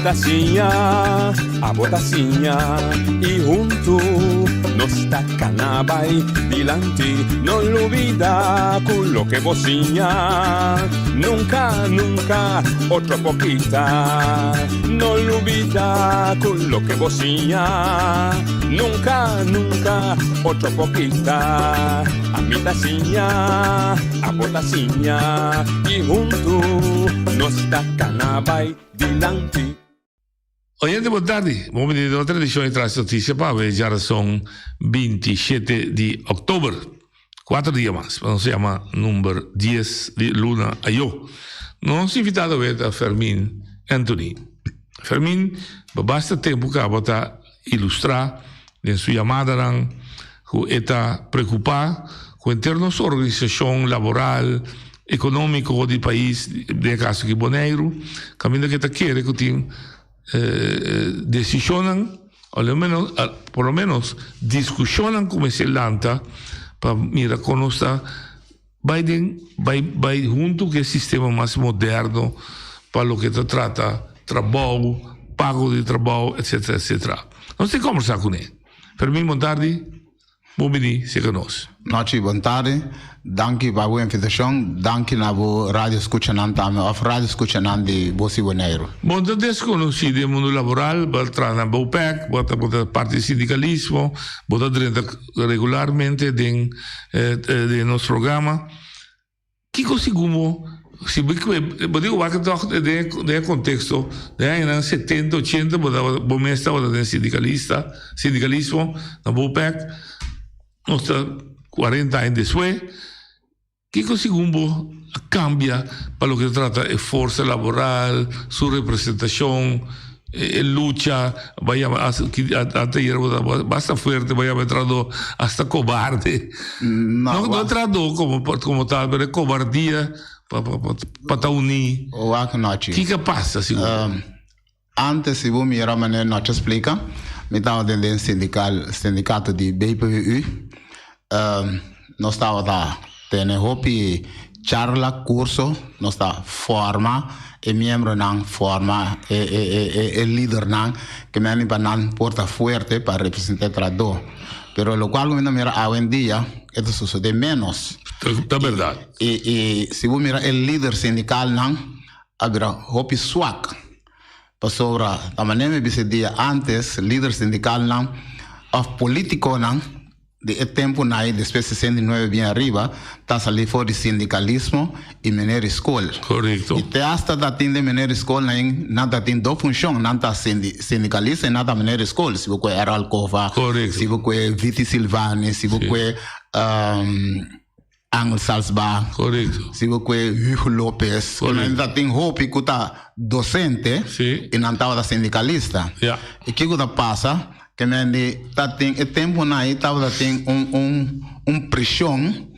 ta siña, abo ta siña y huntu nos ta cana bay dilanti. No lubida cu loke bo siña nunca, nunca otro por kita. No lubida cu loke bo siña nunca, nunca otro por kita. Ami ta siña, abo ta siña y huntu nos ta cana bay dilanti. Oyente bon tardi, bon bini den otro edicion di Tras Noticia pa awe djarason 27 di october. Cuatro dia mas pa nos yama number 10 di luna ayo. Nos invitado awe ta Fermin Anthony. Fermin pa basta tempo caba ta ilustra den su yamadanan cu e ta preocupa cu henter nos organisacion laboral, economico di pais, den e caso aki Boneiru, caminda cu e ta kere cu tin decisionnan, por lo menos discusionnan cu mester lanta pa mira con nos ta bay den bay bay hunto cu e sistema mas moderno pa loke ta trata trabou, pago di trabou, etcetera, etcetera. Nos tin combersa cune. Fermin, bon tardi. Bon bini cerca nos. Nochi, bon tardi. Danki pa bo invitacion. Danki na bo radio scuchanan tambe of radio scuchanan di Bos y Boneiru. Bo ta desconoci den mundo laboral, bo ta traha na Bopec, bo ta bo ta parti di sindicalismo, bo ta drenta regularmente den den nos programa. Kiko segun bo, si bo bo tin ku wak tòg den den e konteksto den añanan setenta, ochenta bo tabata bo mes tabata den sindikalista, sindikalismo na Bopec, nos ta kuarenta aña despues, kiko segun bo a kambia pa loke ta trata e forsa laboral, su representashon? E lucha bai yama ante ayer bo ta basta fuerte bai yama e trahador hasta cobarde. No, no trahador como como tal pero e cobardia pa pa pa pa ta uni. Wak nochi. Kiko a pasa sigur? Um, antes si bo mira manera nochi a splika, mi tabata den sindical sindicato di BPWU. Um, nos tabata tene hopi charla, curso, nos ta forma e miembronan, forma e, e, e, e, e lidernan, ke men pa nan por ta fuerte pa representa e trahadó. Pero locual ku mi ta mira awendia, e ta sucede menos. Ta berdad. I, i si bo mira e lider sindicalnan a bira hopi swak. Pasobra ta manera mi bisa e dia antes, lider sindicalnan of politiconan di e temponan ei despues 69 bien ariba ta sali for di sindicalismo y meneer di school. Correcto. Y te hasta ta tin den meneer di school nan nan ta tin dos funcion, nan ta sindicalista y nan ta meneer di school. Si bo kue Errol Cova, Correcto. si bo kue Viti Silvani, si bo kue Angel Salsbach. Correcto. Si bo kue Hugo Lopez. Correcto. Nan ta tin hopi ku ta docente Si. y nan tabata sindicalista. Ja. Y kiko ta pasa? Ke men di ta tin e temponan ei tabata tin un un un presion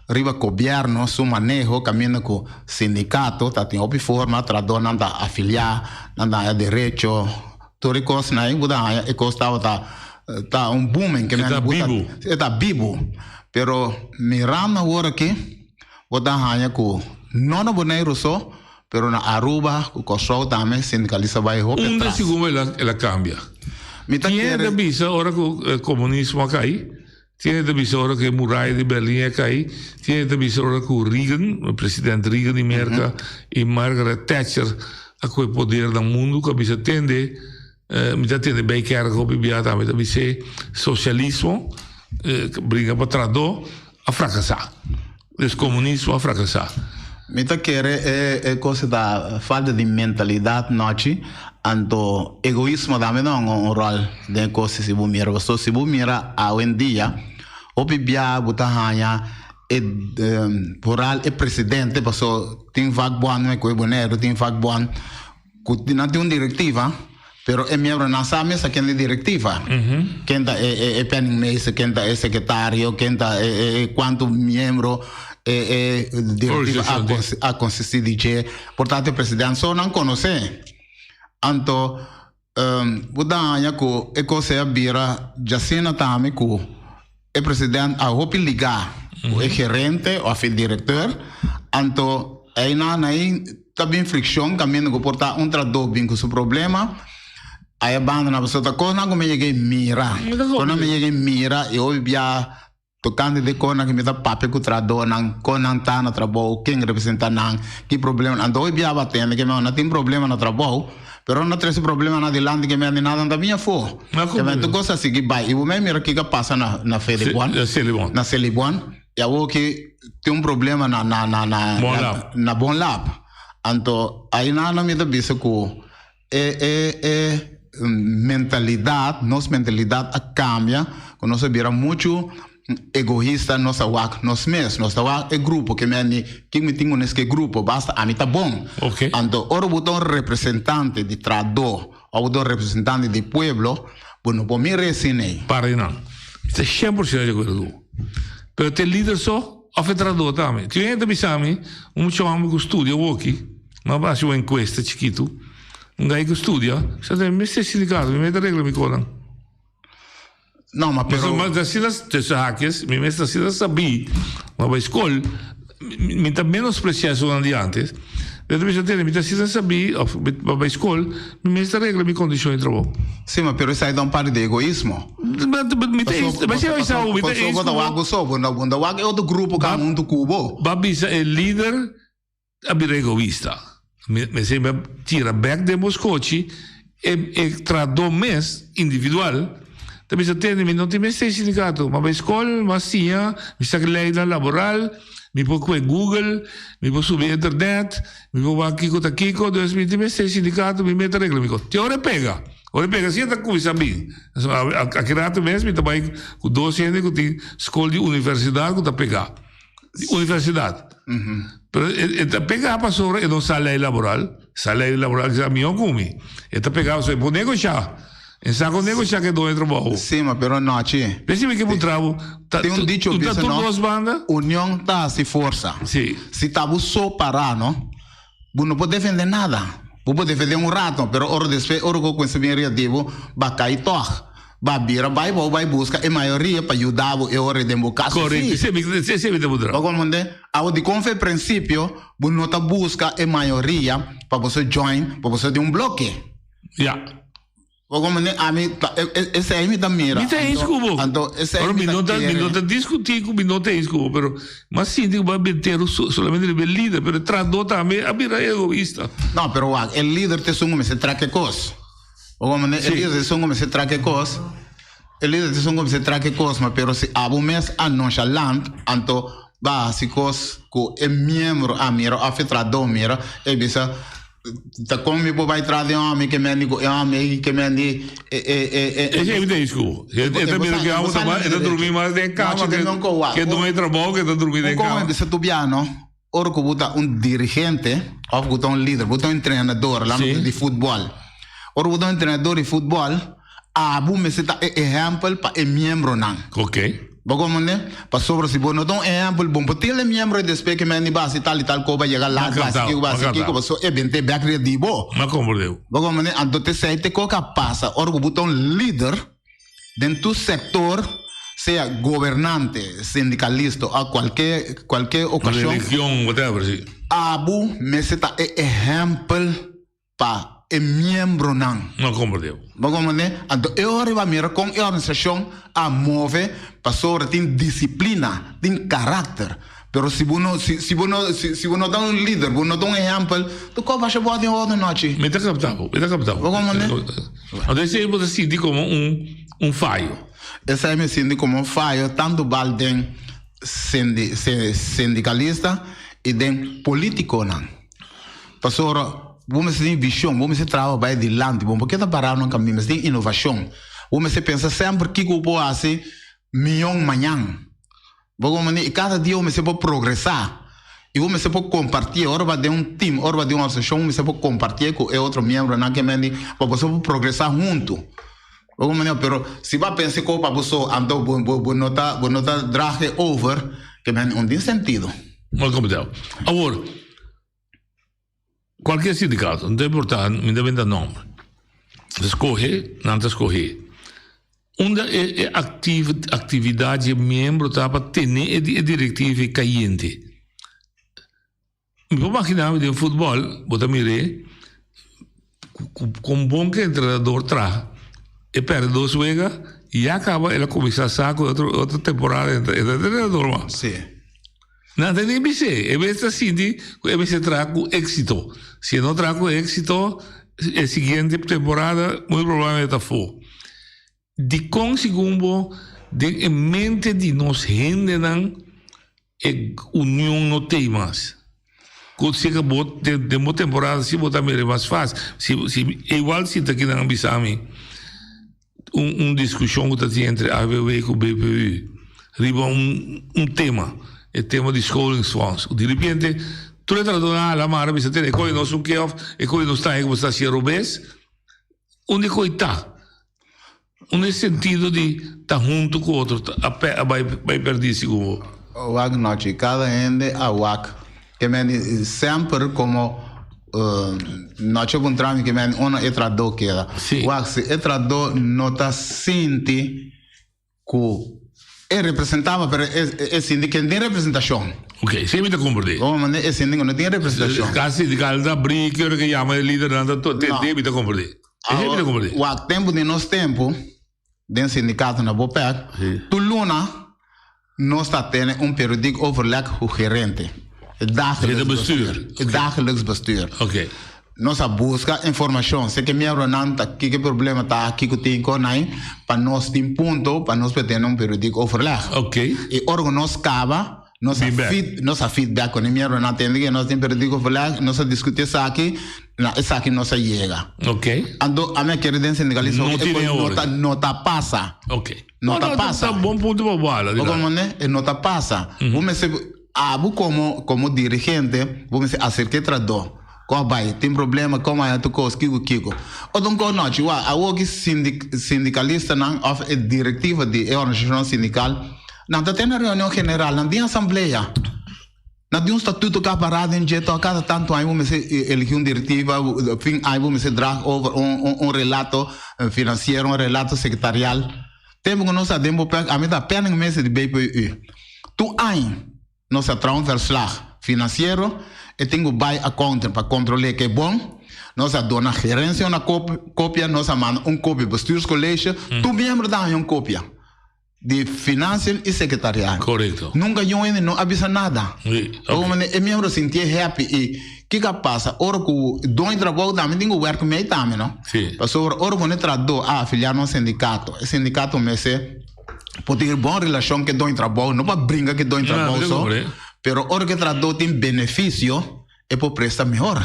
riba gobierno su maneho kaminda ku sindicato ta tin hopi forma trahadornan ta afilia nan ta haña derecho tur e kosnan ei bo ta haña e kos tabata ta un booming ke E men ta bo ta bibu. e ta bibu pero mirando awor aki bo ta haña ku no na Boneiru so pero na Aruba ku Kòrsou tambe sindicalista bai hopi Unda atras. segun el a el a kambia? Mi ta Tiene kere ta bisa ora ku e komunismo a kai, tiene ta bisa ora ku e muraya di Berlin a kai, tiene ta bisa ora ku Reagan, president Reagan di Merka i Margaret Thatcher a kohe poder na mundu ku a bisa tende Mi ta tende bay kerk hopi bia tambe ta bis'é socialismo bringa pa trahadó a fracasá. Dus comunismo a fracasá. Mi ta kere e e cosa ta falta di mentalidad nochi anto egoismo tambe ta hunga un rol den e cosa si bo mira pasobra si bo mira awendia hopi bia bo ta haña e vooral e presidente pasobra tin vakbond cu e Boneiru tin vakbond Ku nan tin un direktiva, pero e miembronan sa mes a ken di direktiva. Ken ta e e e penningmeester, ken ta e sekretario, ken ta e e e kuantu miembro e e direktiva a konsi a konsistí di dje. Por tanto e president so nan konosé. Anto bo ta haña ku e kos ei a bira djasina tambe ku e president a hopi ligá ku e gerente òf e direkteur. Anto. Einan ei ta bin frikshon kaminda ku por ta un trahadó bin ku su problema, aya banda nan pasobra ta kosnan ku mi yega e mira, kosnan mi yega e mira i hopi bia tokante di kosnan ku mi ta papia ku trahadónan, kon nan ta na trabou, ken representa nan, ki problema, anto hopi bia bo a tende ke mi no tin problema na trabou, pero no trese problemanan adilanti ke mi a di nada nan ta bin afó. Ke mi tur kos a sigui bai i bo mei mira kiko a pasa na Felibon, na Selibon. Y awor ki tin un problema na na na na Bon Lab. na Bon Lab. Anto ahí nan mi ta bisa ku e e e mentalidad, nos mentalidad a cambia, ku nos a bira muchu egoista, nos a wak nos mes, nos ta wak e grupo ke mi a ni kin mi tin ku nes ke grupo, basta ami ta bon. Ok. Anto ora bo ta un representante di trahadó òf bo ta un representante di pueblo, bo no por mira esei. Para einan. Mi ta 100% di akuerdo ku bo. Pero t'e lider so of e trahador tambe? Tin un hende ta bisa mi, un mucha homber ku studia awoki, mi a hasi un enkuesta chikitu, un gai ku studia, sa ta mi mester sindikato, mi mester regla mi konan. No, ma pero. Ma asina, tussen haakjes, mi mester asina sabí, ma bai skol, mi ta menospreciá esunnan di antes, pero ta bisa tende, mi ta asina sabí, of mi bai skol, mi mester regla mi kondishon di trabou. Sí, ma pero esei ta un parti di egoismo. Mi ta eens, mi ta eens ku bo. Bo ta wak bo so, bo no ta wak e otro grupo ku a huntu ku bo. Bo a bisa e lider a bira egoista. Mi semper a tira bek den bo skochi, e trahadó mes, individual, ta bisa tende mi no tin mester sindikato, mi a bai skol, mi a siña, mi sa ki leynan laboral, mi por kue Google, mi por subi internet, mi por wak kiko ta kiko, dus mi tin mester sindikato, mi mester regla mi kos. Te ora e pega. Ora e pega si e ta kuminsá bin. Aki rato mes mi ta bai ku dos hende ku tin skol di universidat ku ta pegá. Di universidat. Pero e ta pegá pasobra e no sa lei laboral. Sa lei laboral kisa mihó ku mi. E ta pegá pasobra e por negoshá. E sa kon negoshá ku e doño di trabou. Sí, ma pero anochi. P'esei mi ke puntra bo, ta Tin un dicho ta bisa tur no, dos banda? Union ta hasi forsa. Sí. Si ta bo so pará no, Bo no por defende nada. Bo por defende un rato, pero ora despues, ora ku kuminsa bin riba di bo, ba kai tòg. Ba bira bai bo bai buska e mayoria pa yuda bo e ora den bo kaso. Korekto, Sí. esei mi ta puntra. Bo komprende? Awor dikon fe prinsipio bo no ta buska e mayoria pa boso join, pa boso den un bloke? Ya. Bo komprende? Ami ta, esei mi ta mira. Mi ta eens ku bo. Anto esei Ora mi mi ta no ta, mi kere. no ta diskutí ku mi no ta eens ku bo, pero mi a sinti ku bo a bentero solamente riba e lider, pero e trahadó tambe a bira egoista. No, pero wak, e lider ta esun ku mester traka e kos. Bo komprende? E Sí. lider ta esun ku mester traka e kos. E lider ta esun ku mester traka e kos, ma pero si abo mes a nonchalant, anto ba hasi kos ku e miembro a mira òf e trahadó mira, e bisa, Ta kon mi por bai tras di un hòmber ke mendi ku e hòmber ei ke mendi e e e e E shei mi ta isku. E ta mira ku e hòmber ta bai e ta drumi mas den kama ke ke doño di trabou ke ta drumi den kama. Un kon bisa tu biano ora ku bo ta un dirigente òf ku ta un lider, bo ta un entrenador laat nos di futbòl. Ora bo ta un entrenador di futbòl abo mester ta e ehèmpel pa e miembronan. Oke. Bo comprende? Pasobra si bo no ta un ehempel bon por tele miembro e despues ke men di bo hasi tal i tal ko bo a yega laat, bo hasi kiko, bo hasi kiko, paso e bente bek riba di bo. Ma comprende. Bo comprende? Anto t'esei te ko ka pasa ora ku bo ta un lider den tu sektor, sea gobernante, sindicalista o kualke kualke okashon. Religion, whatever, si. Abo mester ta e ehempel pa e miembronan. No comprende. Bo comprende? Anto e ora bo a mira con e organisacion a move pasobra tin disciplina, tin karakter. Pero si bo no, si, si bo no, si, si bo no ta un lider, bo no ta un ehempel, tu ko basha bo den otro nochi. Mi ta capta bo, mi ta capta bo. Bo comprende? Anto esei bo ta sinti como un, un fayo. Esei mi sinti como un fayo tanto bal den sindi, sindicalista y den politiconan. Pasobra bo mester tin vision, bo mester traha pa bai dilanti, bo no por keda pará na un kaminda, mester tin inovashon. Bo mester pensa semper kiko bo por hasi mihó mañan. Bo comprende? I kada dia bo mester por progresá i bo mester por kompartí. Ora bo den un tim, ora bo den un organisashon, bo mester por kompartí ku e otro miembronan ke mende pa boso por progresá huntu. Bo comprende? Pero si bo a pensa ku pa bo so, anto bo bo no ta bo no ta draag e over, ke mende no tin sentido. Bo comprende? Awor. Cualkier sindicato, no ta importa, mi ta benta nomber, ta scoge, nan ta scoge. Unda e e activ actividad dje miembro ta pa tene e e directiva cayente. Mi por magina mi den futbol bo ta mir'é ku kon bon ku e entrenador traha. E pèrdè dos wega i ya kaba el a kuminsá sa ku e otro otro temporada e ta entrenador mas. Sí. Nan ta ni bis'é. E mes ta sinti ku e mester traha ku éksito. Si e no traha ku éksito e siguiente temporada muy probablemente e ta afó. Dikon segun bo den e mente di nos hendenan e union no tei mas? Ku si ka bo den bo temporada si bo ta mira e mas fácil. Si si igual si ta kinan a bisa mi un un diskushon ku ta tin entre AVW ku BPU riba un un tema, e tema di scholingsfonds. Di repente tur e trahadónan a hala mara bisa tene e koe nos un ke òf e koe nos ta haña ku bo sta hasié robes. Unda e koe ta? Unda e sentido di ta huntu ku otro a a bai bai perdí segun bo? Wak nochi, kada hende a wak. Ke men semper komo nochi a puntra mi ke men uno e tradó keda. Sí. Wak si e tradó no ta sinti Ku e representaba, pero e e sinti ke no tin representashon. Ok, si mi ta komprendé. Komo manda e sinti ku no tin representashon. Kas sindikal ta abrí, ki ora ke yama e lidernan ta to, tende, mi ta komprendé. Esei mi ta komprendé. Wak, tempu di nos tempu, den sindikato na Bopec, tur luna nos ta tene un periodiek overleg ku gerente, e dagelijks bestuur. E dagelijks bestuur. Ok. Nos a buska informashon, se ke miembronan ta kiko e problema ta, kiko tin kon ai, pa nos tin punto pa nos por tene un periodiek overleg. Ok. I ora ku nos kaba, nos a feed, nos a feedback ku e miembronan tende ke nos tin periodiek overleg, nos a diskuti esaki, na esaki nos a yega. Ok. Anto ami a kere den sindikalismo No e tin kos e no ora. ta no ta pasa. Ok. No ta pasa. Ta bon punto pa bo hala. Bo komprende? E no ta pasa. Bo mester Abo komo komo dirigente bo mester aserka e tradó ku a bai tin problema komo aya tur kos kiko kiko. Otro un kos nochi wak awor ki sindikalistanan òf e direktiva di e organisashon sindikal nan ta tene reunion general nan tin asamblea nan tin un statuto ku a pará den dje tòg kada tantu aña bo mester eligi un direktiva fin aña bo mester draag over un un relato finansiero un relato sekretarial. Tempu ku nos a den Bopec, ami ta penningmeester di BPU. Tur aña nos a traha un verslag finansiero, e tin ku bai accountant pa kontrol'é ke bon. Nos a duna gerensia una kopia, nos a manda un kopia bestuurscollege, tur miembro ta haña un kopia di financiën i sekretariaat. Korekto. Nunka yon hende no a bisa nada. Sí, Bo oké. manera e miembro sintié happy i kiko a pasa ora ku doño di trabou tambe tin ku wèrk mei tambe no. Sí. Pasobra ora ku un trahadó a afiliá na un sindikato, e sindikato mester por tin bon relashon ku e doño di trabou, no pa bringa ku e doño di No, trabou mi ta so, komprendé. pero ora ku e trahadó tin benefisio, e por presta mihor.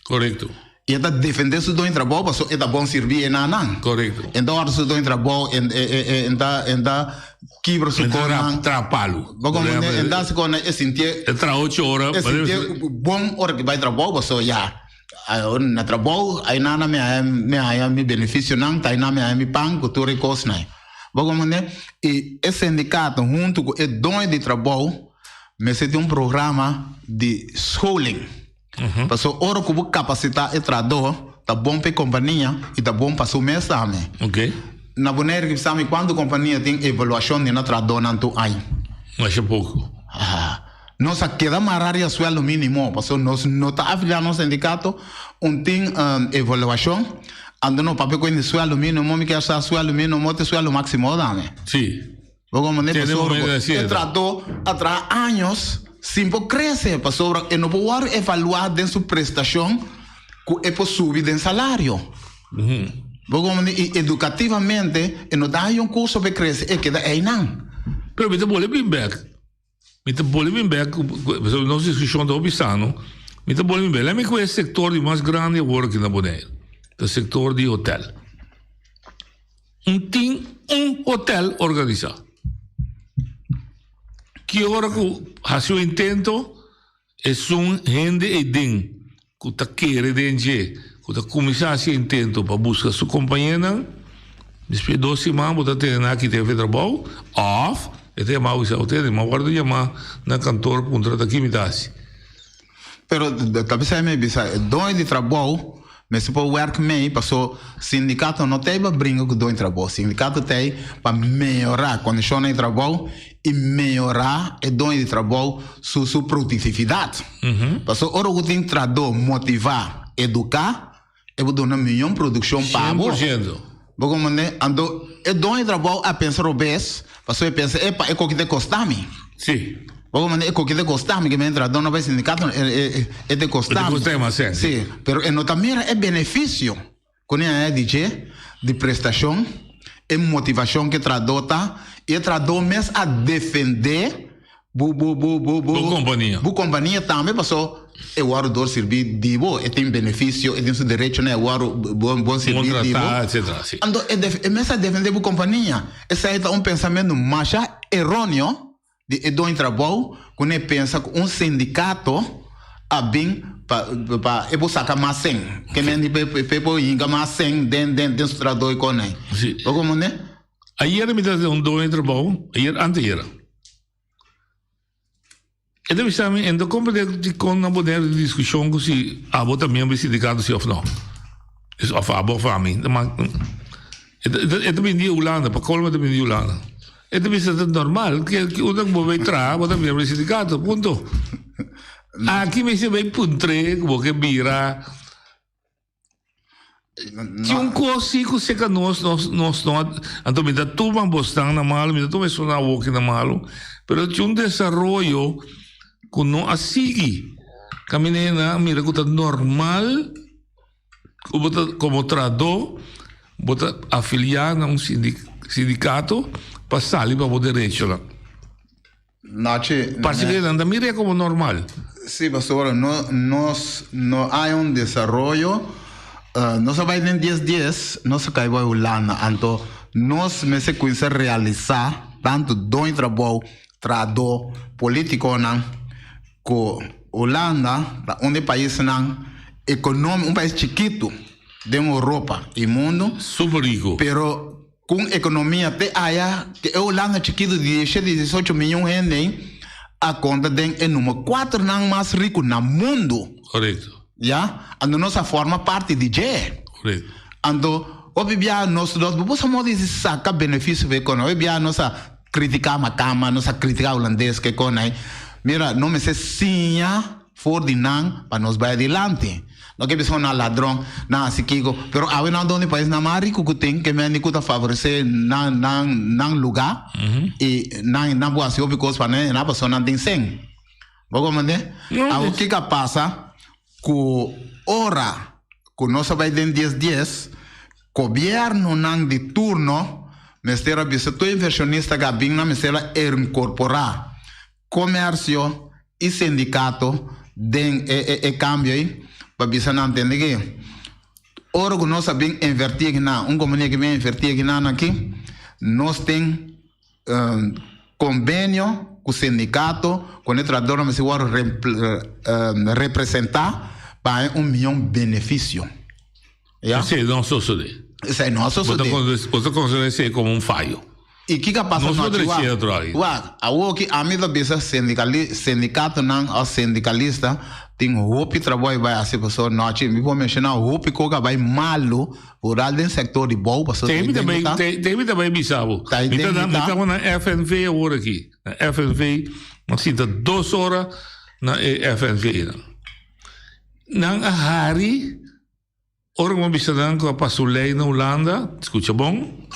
Korekto. I e ta defendé su doño di trabou pasobra e ta bon sirbí e nannan. Korekto. E ta wòrdu su doño di trabou, e e e ta e ta kibra su E ta konan. traha palu. Bo komprendé? E ta hasi konan e sintié. E traha ocho ora. E sintié bon ora ku bai trabou pasobra ya. Na trabou aynan mi haya mi haya mi beneficionan, ta aynan mi haya mi pan ku tur e kosnan. Bo komprende? I e sindikato huntu ku e doño di trabou mester tin un programa di scholing. Pasobra ora ku bo kapasitá e trahadó ta bon pa e kompania i ta bon pa su mes tambe. Na Bonaire ki sa mi kuantu kompania tin evaluashon di nan trahadónan tur aña? Masha poko. Nos a keda mará riba sueldo mínimo, pasobra nos no ta afiliá na un sindikato, un tin evaluashon, anto no papia ku hende sueldo mínimo, mi kier sa sueldo mínimo te sueldo máksimo dame. Sí. Bo komprende? Tene Pasobra momento ku así, e ta. trahadó a traha años sin por krese, pasobra e no por wòrdu evaluá den su prestashon ku e por subi den salario. Bo komprende? I edukativamente e no ta haña un kurso pa e krese, e keda einan. Pero mi ta bolbe bin bèk. Mi ta bolbe bin bek, pasobra nos diskushon ta hopi sano, mi ta bolbe bin bek. Lami ku e sektor di mas grandi awor aki na Bonaire, ta sektor di hotel. Un tin un hotel organisá. Ki ora ku hasi un intento, Esun hende eiden ku ta kere den dje, ku ta kuminsá hasi intento pa buska su kompañenan, despues dos siman bo ta tene nan aki den trabou, òf e ta yama bo i bisa, Tene, mi a wòrdu yamá na kantor puntra ta ki mi ta hasi. Pero ta bisa mi bisa, e doño di trabou. Mester por werk mee paso sindikato no ta ei pa bringa ku doño di trabou. Sindikato ta ei pa mehorá kondishonnan di trabou i mehorá e doño di trabou su su produktividat. Paso ora ku tin trahadó motivá, eduká, e por duna mion produkshon pa bo. 100%. Bo komprendé? Anto e doño di trabou a pensa robes, paso e pensa, epa, e koki ta kosta mi. Sí. Bo komprendé? E koki ta kosta mi, ke mi entra no bai sindikato, e, e, e ta kosta mi. E ta kosta mas, sí. Sí, pero e no ta mira e benefisio ku nan a di dje, di prestashon, e motivashon ku e trahadó ta, i e trahadó mes a defendé Bu bu bu bu bu Bu kompania. Bu kompania tambe paso e wòrdu dor sirbí di bo, e tin benefisio, e tin su derechonan, e wòrdu bon bon sirbí di bo. Kontratá, etcetera, si. Anto e def e mester a defendé bu kompania. Esei ta un pensamentu masha eróneo di e doño trabou ku ne pensa ku un sindikato a bin pa pa e por saka mas sèn. Ke men di pa e por hinka mas sèn den den den su trabou i kòne. Si. Bo komprendé? Ayer mi ta den un doño trabou, ayer anteayer. E ta bisa mi, en ta comprende dikon nan poner di diskushon ku si abo ta miembro di sindikato si of no. Es of abo of ami. E ta, e ta bini di Hulanda, pa colmo e ta bini di Hulanda. E ta bisa ta normal, ke unda ku bo bai traha, bo ta miembro di sindikato, punto. Aki mester bai puntr'é ku bo ke bira. Tin un kos si ku seka nos, nos, nos no a, anto mi ta tuma bosnan na malu, mi ta tuma esun awoki na malu, pero tin un desaroyo ku no a sigui. Kaminda hende a mira ku ta normal ku bo ta komo trahadó bo ta afiliá na un sindikato pa sali pa bo derechonan. Nachi, Parse ke nan ta mir'é komo normal. Sí, pasobra no, nos no hay un desaroyo. Nos a bai den dies dies, nos a kai bai Hulanda. Anto nos mester kuminsá realisá, tantu doño trabou, trahadó, polítikonan, ku Hulanda ta un di paisnan ekonómiko, un pais chikitu den Europa i mundu. Super riku. Pero Con economia te aya ke e Hulanda chikito di diesshete diesocho miyon hende a conta den e numero cuaternan mas rico na mundo. Correcto. Ya, anto nos a forma parti di dje. Correcto. Anto hopi bia nos nos bo sa modo di saca beneficio fe con hopi bia nos a critica makamba, nos a critica hulandes ke con ai. Mira, no mester siña For di nan pa nos bai adilanti. No ke bisa nan ladron, nan hasi kiko, pero awe nan don di paisnan mas riku ku tin, ke mende ku ta favoresé nan nan nan lugá i nan nan por hasi hopi kos pa nan, e pasobra nan tin sen. Bo komprendé? Awe kiko a pasa ku ora ku nos a bai den dies dies, gobièrnunan di turno mester a bisa tur invershonista ku a bin nan mester a inkorporá Komersio i sindikato den e e kambio ei pa bisa nan tende ke ora ku nos a bin invertí akinan, un kompania ke bin invertí akinan aki, nos tin kombenio ku sindikato ku e trabadornan mester wòrdu representá pa haña un mion benefisio. Ya. Esei no a sosodé. Esei no a sosodé. Bo ta konsiderá esei komo un fayo? I kiko a pasa Nos nochi por wak? trece otro aki. Wak, awoki ami ta bisa sindikali, sindikatonan òf sindikalista tin hopi trabou e bai hasi pasobra nochi mi por menshoná hopi kos a bai malu vooral den sektor di bou pasobra Te mi ta den bai, ta te, te mi ta bai bisa bo. Ta Mi ta den na, mi ta. ta na FNV awor aki. Na FNV, mi a sinta dos ora na e FNV nan. Nan a hari ora ku mi a bisa nan ku a pasa un lei na Hulanda, skucha bon,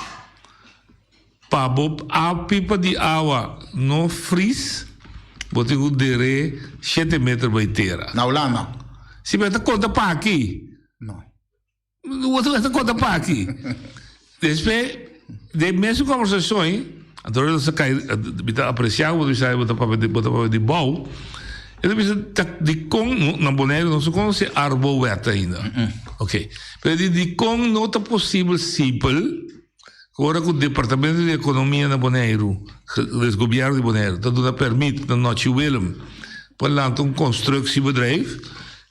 pa bo a pipa di awa no fris, bo tin ku der'é shete meter bai tera. Na Hulanda? Si, pero e ta konta pa aki. No. Bo ta konta pa aki. Despues den mesun kombersashon ei, anto nos a kai, mi ta apresiá ku bo ta bisa bo ta papia di, bo ta papia di bou. E ta bisa ta dikon na Boneiru nos no konosé Arbowet ainda. Oke. Pero e di dikon no ta posibel simpel ku ora ku Departamento di Ekonomia na Boneiru, des gobièrnu di Boneiru ta duna pèrmit na Nochi Willem pa lanta un konstruksiebedrijf,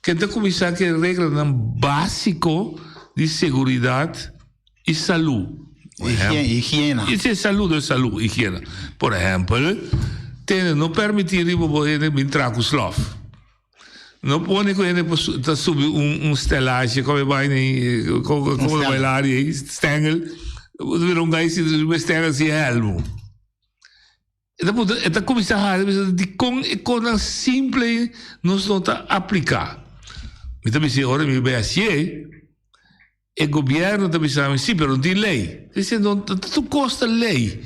Ken ta kuminsá ku e reglanan básiko di seguridat i salú? Por ehèmpel, Higiena. Si, salú, no salú, higiena. Por ehèmpel, tende no permití riba bo hende bin traha ku slòf. No pone ku hende por ta subi un un stelahe komo e baina ei komo komo ta baila ei stengel mira un gai sinta riba e stengel sin helmu. E ta puntra e ta kuminsá hari bisa dikon e kosnan simple ei nos no ta apliká. Mi ta bisa ora mi bai hasié e gobièrnu ta bisa mi si pero no tin lei. Mi di no ta tur kos ta lei.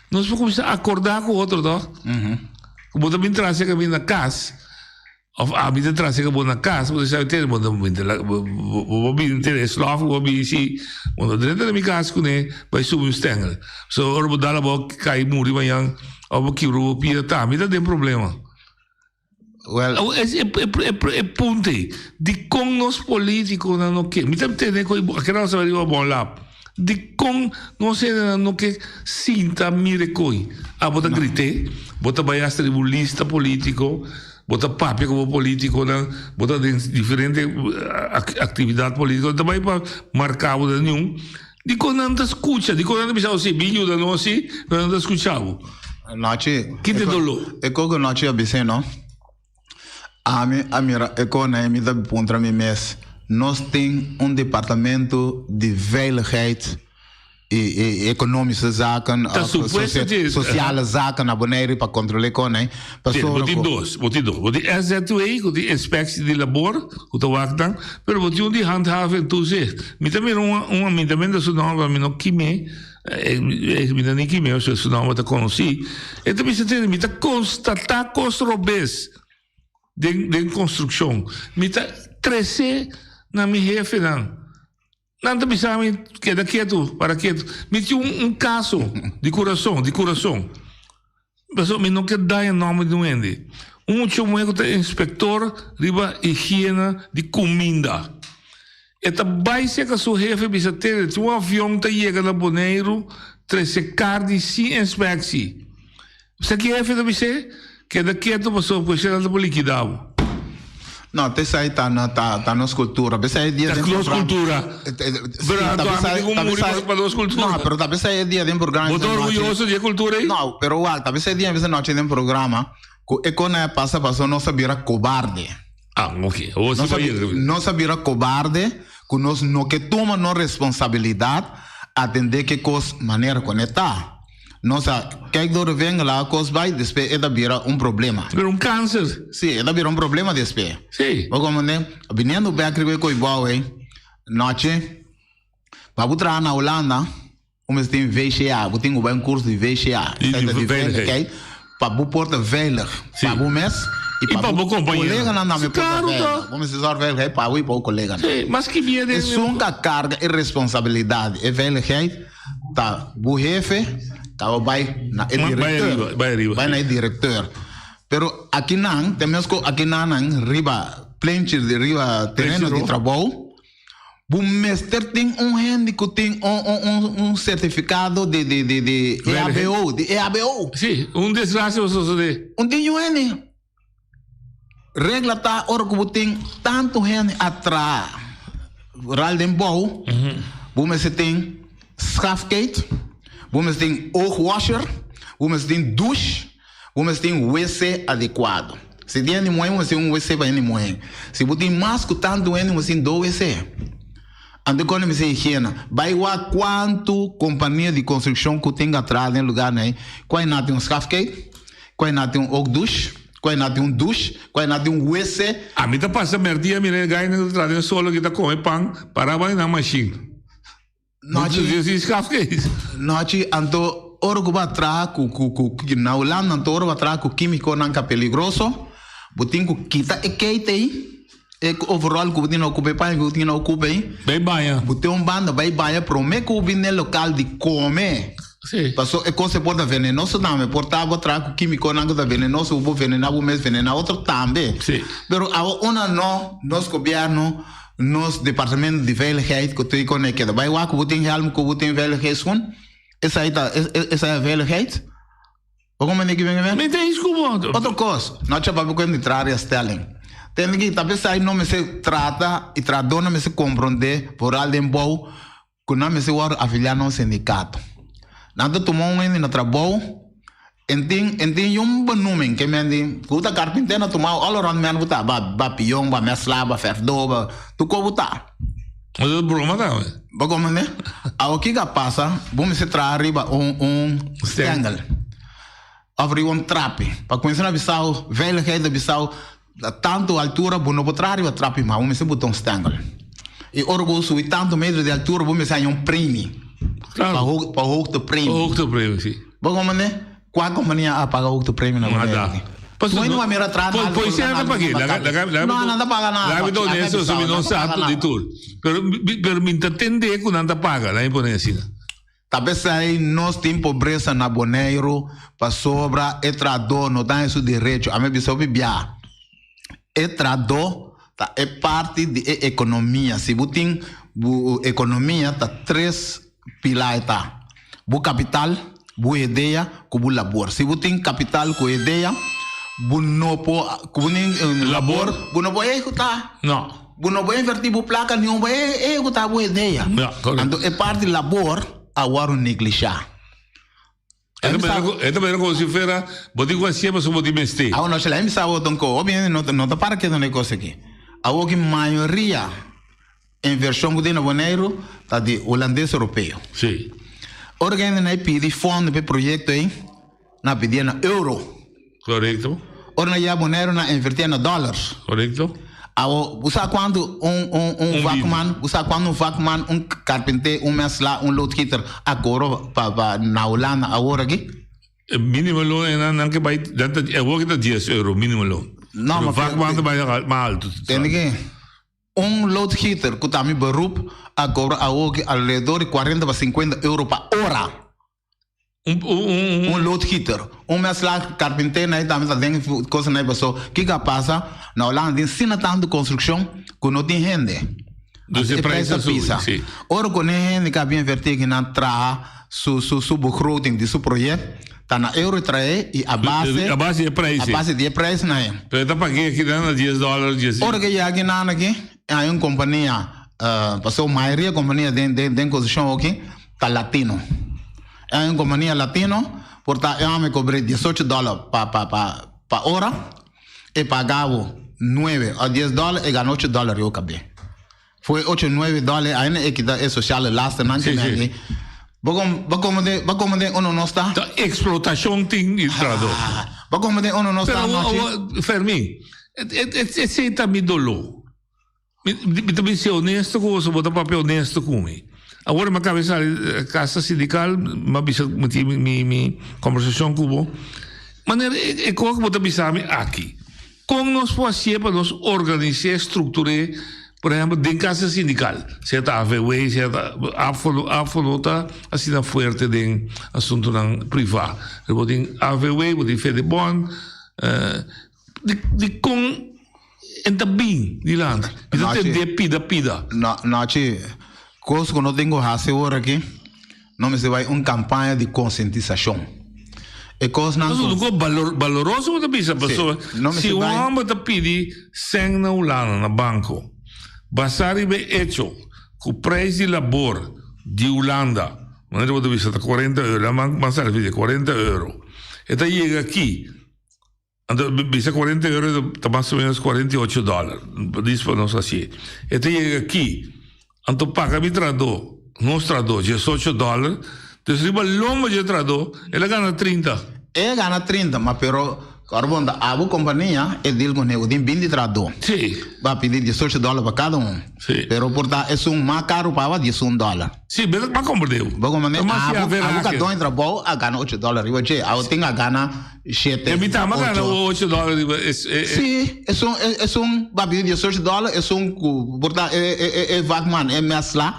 Nos por kuminsá akordá ku otro tòg. Ku bo ta bin trase kaminda na kas. Of ami ta trase ka bo na kas, bo ta sabi tene, bo ta bo bini tene e slof, bo bini si, bo no drenta na mi kas kuné, bai subi un stengel. So ora bo dal abou kai muri mañan, of bo kibra bo pia, ta ami ta den problema. Well, Awor es e e e punto ei, dikon nos politikonan no ke, mi ta tene ku akera nos a riba bon lap, dikon nos hendenan no ke sinta mira e koi? Abo ta grit'é, bo ta bai hasta riba un lista politiko, Bo ta papia ku bo politikonan, bo ta den diferente aktividat politiko, ta bai pa marka bo den niun. Dikon nan ta skucha? Dikon nan ta bisa bo si bin yuda nos si, pero nan ta skucha bo? Nochi. Ki ta doló? E kos ku Nochi a bisa no, ami a mira e kos nan i mi ta puntra mi mes, nos tin un departamento di veiligheid e economische zaken, Ta supuesto di sociale zaken na Bonaire pa controle con eh. Pasobra bo tin dos, bo tin dos. Bo tin SZW ku tin inspectie di labor ku ta wak nan, pero bo tin un di handhaven en toezicht. Mi ta mira un un mi ta mira su nomber mi no kime, mi ta ni kime pasobra su nomber ta conoci. E ta bisa tene mi ta constata cos robes den den construccion. Mi ta trece na mi hefenan. Nan ta bisa mi, Keda ketu, para ketu. Mi tin un un kaso di kurason, di kurason. Pasobra mi no ke daña nòmber di un hende. Un mucha muhé ku ta inspektor riba higiena di kuminda. E ta bai serka su hefe bisa, Tene, tin un avion ta yega na Boneiru trese karni sin inspeksi. Sa ki hefe ta bis'é? Keda ketu pasobra ku esei nan ta por likidá bo. No, ta esei ta na ta ta nos kultura. P'esei e dia Ta den nos programa. kultura. Sí, Pero ta anto ami p'esei tin ku ta muri p'esei pa nos kultura. No, pero ta p'esei e dia den programa Bo ta nochi. orguyoso di e kultura ei? No, pero wak, ta p'esei e dia bisa nochi den programa ku e kon a pasa pasobra nos a bira kobarde. Ah, oké. Awor si Nos a bo yega. nos a bira kobarde ku nos no ke tuma nos responsabilidat atendé ke kos manera ku e ta. Nos a kijk door de vinger laga kos bai, despues e ta bira un problema. Bira un kanser. Sí, e ta bira un problema despues. Sí. Bo komprende? Biniendo bek riba e koe bou ei, nochi, pa bo traha na Hulanda, bo mester tin VCA, bo tin ku bai un kurso di VCA. Di Esei ta di veiligheid. veiligheid, pa bo por ta veilig, Sí. pa bo mes i I pa pa bo bo kompañeronan. koleganan tambe Sí, por ta klaro veilig. to. Bo mester zorg veiligheid pa bo i pa bo koleganan. Sí, mas ki bien den. Esun ka karga e responsabilidat, e veiligheid, Ta bo hefe ta bo bai na e directeur. Bai ariba. Bai na e directeur. Pero aki nan, te mes ku aki nan nan riba plenchi di riba tereno di trabou, bo mester tin un hende ku tin un un un un sertifikado di di di di EHBO, di EHBO. Si, un desgrasia bo sosodé. Un tin yu hende. Regla ta ora ku bo tin tantu hende a traha ral den bou, bo mester tin schafkeet, bo mester tin oogwasher, bo mester tin douche, bo mester tin wc adekuado. Si tin hende muhé, bo mester tin un wc pa hende muhé. Si bo tin mas ku tantu hende, bo mester tin dos wc. Anto kon mester higiena? Bai wak kuantu kompania di konstrukshon ku tin a traha den lugarnan ei, ku a nan tin un schafkeet, ku a nan tin un oogdouche. Ku na tin un douche, ku na tin un wc. Ami ta pasa merdia mira e gainan ta traha den solo ki ta come pan para bai na machine. Nochi. Si schaf kees. Nochi anto ora ku bo a traha ku ku ku na Hulanda anto ora bo a traha ku kimikonan ka peligroso bo tin ku kita e keite ei e overall ku bo tin na okupa e paña ku bo tin na okupa ei. Bai baña. Bo tin un banda bai baña prome ku bo bin den lokal di kome. Sí. Paso e kos e por ta venenoso tambe. Por ta bo traha ku kimikonan ku ta venenoso, bo por venená bo mes, venená otro tambe. Sí. Pero awo una no, nos gobièrnu, nos departamento di veiligheid ku tin kon e keda bai wak ku bo tin hèlm, ku bo tin veiligheidsschoen, esei ta, esei ta veiligheid? Bo comprende ki mi ke men? Mi ta eens ku bo. Otro kos, no chapa bo ku arbitraria stelling. Tende ki ta p'esei no mester trata i trahadónan mester komprondé vooral den bou ku nan mester wòrdu afiliá na un sindikato. Nan ta tuma un hende na trabou. En tin en tin un benoeming ke men di ku ta karpinter na tuma all around men ku ta ba ba pion ba mesla ba verfdo ba tur ko bo ta. Mas e broma tambe. Bo komprende? Awo kiko a pasa bo mester traha riba un un stengel of riba un trapi pa kuminsa na bisao veiligheid ta bisao tantu altura bo no por traha riba trapi mas bo mester buta un stengel y ora ku bo subi tantu metro di altura bo mester haña un premi pa pa hoogtepremie. Pa hoogtepremie si. Bo komprende? Kua kompania a paga hoogtepremie na Boneiru aki? Tu no a mira traha nada. Polisía no ta pag'é. No, nan ta paga nada. Laga mi ta honesto, so mi no sa di tur. Pero pero mi ta tende ku nan ta paga, laga mi pone asina. Ta p'esei nos tin pobresa na Boneiru pasobra e trahadó no ta haña su derecho. Ami a bisa hopi bia, e trahadó ta e parti di e ekonomia. Si bo tin bo ekonomia ta tres pilar e ta, bo kapital, bo idea ku bo labor. Si bo tin kapital ku idea, bo no por, ku bo tin labor, bo no por ehekutá. No. Bo no por invertí bo plaka ni bo ehekutá bo idea. Anto e parti labor a wòrdu neglishá. E ta manera komo si fuera bo tin ku hasié pasobra bo tin mester. Awor no shela mi sa awor don ko hopi hende no no ta para ketu na e kos aki. Awor ki mayoria invershon ku tin na Boneiru ta di hulandes europeo. Sí. Ora ku hende na e pidi fondo pa e proyekto ei nan a pidié na euro. Korekto. Ora nan yega Boneiru nan a invertié na dòlars. Korekto. Awor bo sa kuantu un un un vakman, bo sa kuantu un vakman, un karpinté, un mèslá, un loodgieter a kobra pa pa na Hulanda awor aki? E mínimo loon ei nan nan ke bai nan ta awor ki ta dies euro mínimo loon. No, Pero ma vakman ta bai mas altu. Tende ke un loodgieter ku ta mi beroep a kobra awor ki alrededor di kuarenta pa sinkuenta euro pa ora. Un, un, un, un loodgieter, un mèslá, karpinté na e tambe ta den kosanan ei paso kiko a pasa na Holanda tin asina tantu konstrukshon ku no tin hende. Dus e prijs a subi, si. Ora ku ne hende ku a bin invertí aki nan traha su su su begroting di su project ta na euro e trae i a base A base di e prijs a base di e prijsnan ei. Pero e ta pag'é aki nan na dies dòler, dies. Ora ku e yega aki nan aki hay un kompania pasobra mayoria kompania den den den konstrukshon aki ta latino. E un kompania latino por ta e hòmber kobr'é diesocho dòler pa pa pa pa ora, e paga bo nuebe òf dies dòler, e gana ocho dòler riba kab'é. For e ocho nuebe dòler ainda e kita e sosiale lasternan Sí, ku sí. nan Bo kom bo komende bo komende unu nos ta? Ta eksplotashon tin di trahadó. Bo komende unu nos ta Pero anochi? awor, Fermin, esei ta mi doló. Mi ta bin ser honesto ku boso, bo ta papia honesto ku mi. Awor mi a kaba di sali kasa sindikal, mi a bisa mi tin mi mi kombersashon ku bo. Manera e kos ku bo ta bisa mi aki, kon nos por hasié pa nos organis'é, struktur'é, por ehèmpel den kasa sindikal, sea ta AVW, sea ta AFO, AFO no ta asina fuerte den asuntunan privá. Pero bo tin AVW, bo tin Fedebon, Dikon e ta bin dilanti? Mi ta tend'é pida pida. No, Nachi, kos ku no tin ku hasi ora aki, no mester bai un kampaña di konsientisashon. E kosnan ku. ku. Kos baloroso bo ta bisa, pasobra si un hòmber ta pidi sèn na Hulanda, na banko, basá riba e echo ku preis di labor di Hulanda, manera bo ta bisa, ta kuarenta euro, nan ban sali pidi kuarenta euro, e ta yega aki. Anto bisa 40 euro ta mas o menos 48 dòler. Dis pa nos hasié. E ta yega aki, anto paga mi trahadó, nos trahadó, 18 dòler. Dus riba lomba dje trahadó, el a gana 30. E a gana 30, ma pero ora bo ta abo kompania, e deal ku nego tin 20 trahadó. Sí. Bo a pidi 18 dòler pa kada un. Sí. Pero por ta esun mas karu paba 11 dòler. Sí, bes a komprendé. Bo komprendé? Ta mas Abo, si abo ka doño trabou a gana 8 dòler riba dje. Abo tin a gana 7, E mi tamba gana 8. 8 dòler riba es e, e. Sí, esun, esun ba pidi 18 dòler, esun ku por ta e, e, e, e vakman, e mèsla,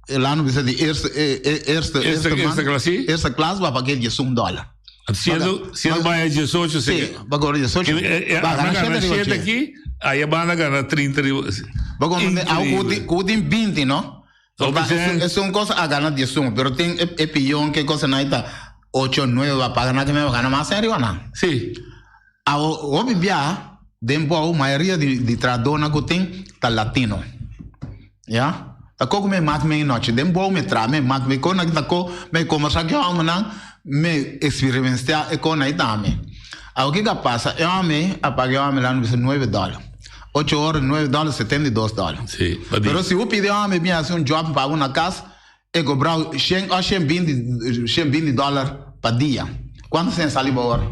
e lano bisa di eerste, e, e, eerste, Eerste, eerste man. eerste klas, sí. Eerste klas ba pag'é 11 dòler. Siendo, siendo Ba- bai 18, Sí, sí. ba kobra 18. E, e, Ba a gana gana 7 riba 7 dje. aki, aya banda gana 30 riba. Bo komprendé? Abo ku Increíble. tin, ku tin 20, no? Zo Papá, bisa- es un cosa a gana 11, pero tin e, e pion que cosa na ita 8, 9 va paga na que me va gana más arriba na. Sí. A o bibia den bou mayoria di di trahadornan ku tin ta latino. Ya? Ta ko ku mi mak mi nochi den bou mi tra mi mak mi kona ta ko mi kombersá ku e hòmbernan mi eksperimentiá e kona ei tambe. Awor kiko a pasa e hòmber a paga e hòmber lan bisa nuebe dòler ocho ora nuebe dòler 72 dòler. Sí, pa dia. Pero si bo pidi e hòmber bin hasi un jòb pa bo na kas e kobra shen òf shen binti 120 dòler pa dia. Kuantu sèn sali bo ora?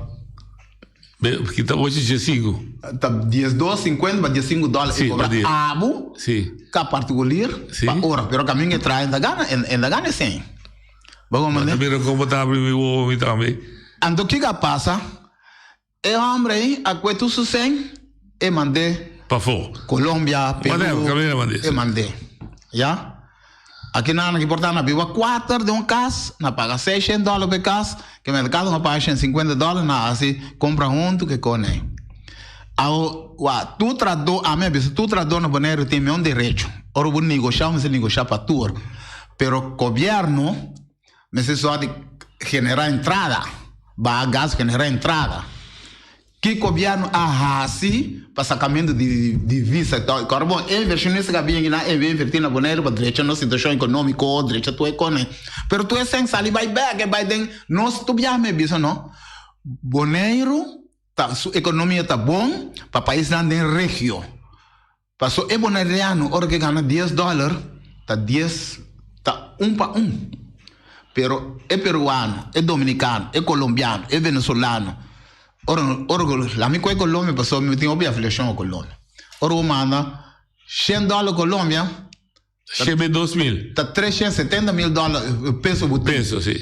Be, kita ocho dje sinku. Ta 12,50 pa 15 dòler Sí, e kobra pa dia. abo Sí. ka partikulier Sí. pa ora. Pero kaminda e traha e ta gana, e ta gana e sèn. Bo Bo komprende? ta mira kon bo ta abri mi wowo mi tambe. Anto kiko a pasa? E hòmber ei a kue tur su sèn, e mand'é Pafó. Colombia, Peru, Whatever, kaminda mand'é, e sí. mand'é. Ya. Aki nan aki por ta na biba kuater den un kas, na paga seishent dòler pa e kas, ke merkado nan paga 150 dòler, nan hasi kompra huntu ke kone. Awo, wa, tur trahadó, ami a bisa tur trahadó na Boneiru tin meun derecho. Ora bo negoshá, bo mester negoshá pa tur. Pero gobièrnu mester sòrt di generá entrada, baha gastu, generá entrada. Ki gobièrnu a hasi pa sakamentu di divisa? Kòrda bon, e invershonista ku a bini akinan e bin invertí na Boneiru pa drecha nos situashon ekonómiko, drecha tur e kosnan. Pero tur e sèn sali bai bèk, e bai den nos tur biaha mi a bisa no, Boneiru ta su ekonomia ta bon pa paisnan den regio. Paso e bonaireano ora ke gana dies dòler ta dies ta un pa un. Pero e peruano, e dominicano, e colombiano, e venezolano ora ora ku lami ku e Colombia pasobra mi tin hopi afiliashon ku Colombia. Ora bo manda shen dòler Colombia Shebe 2000. Ta 370 mil dòler peso bo tin. Peso, si.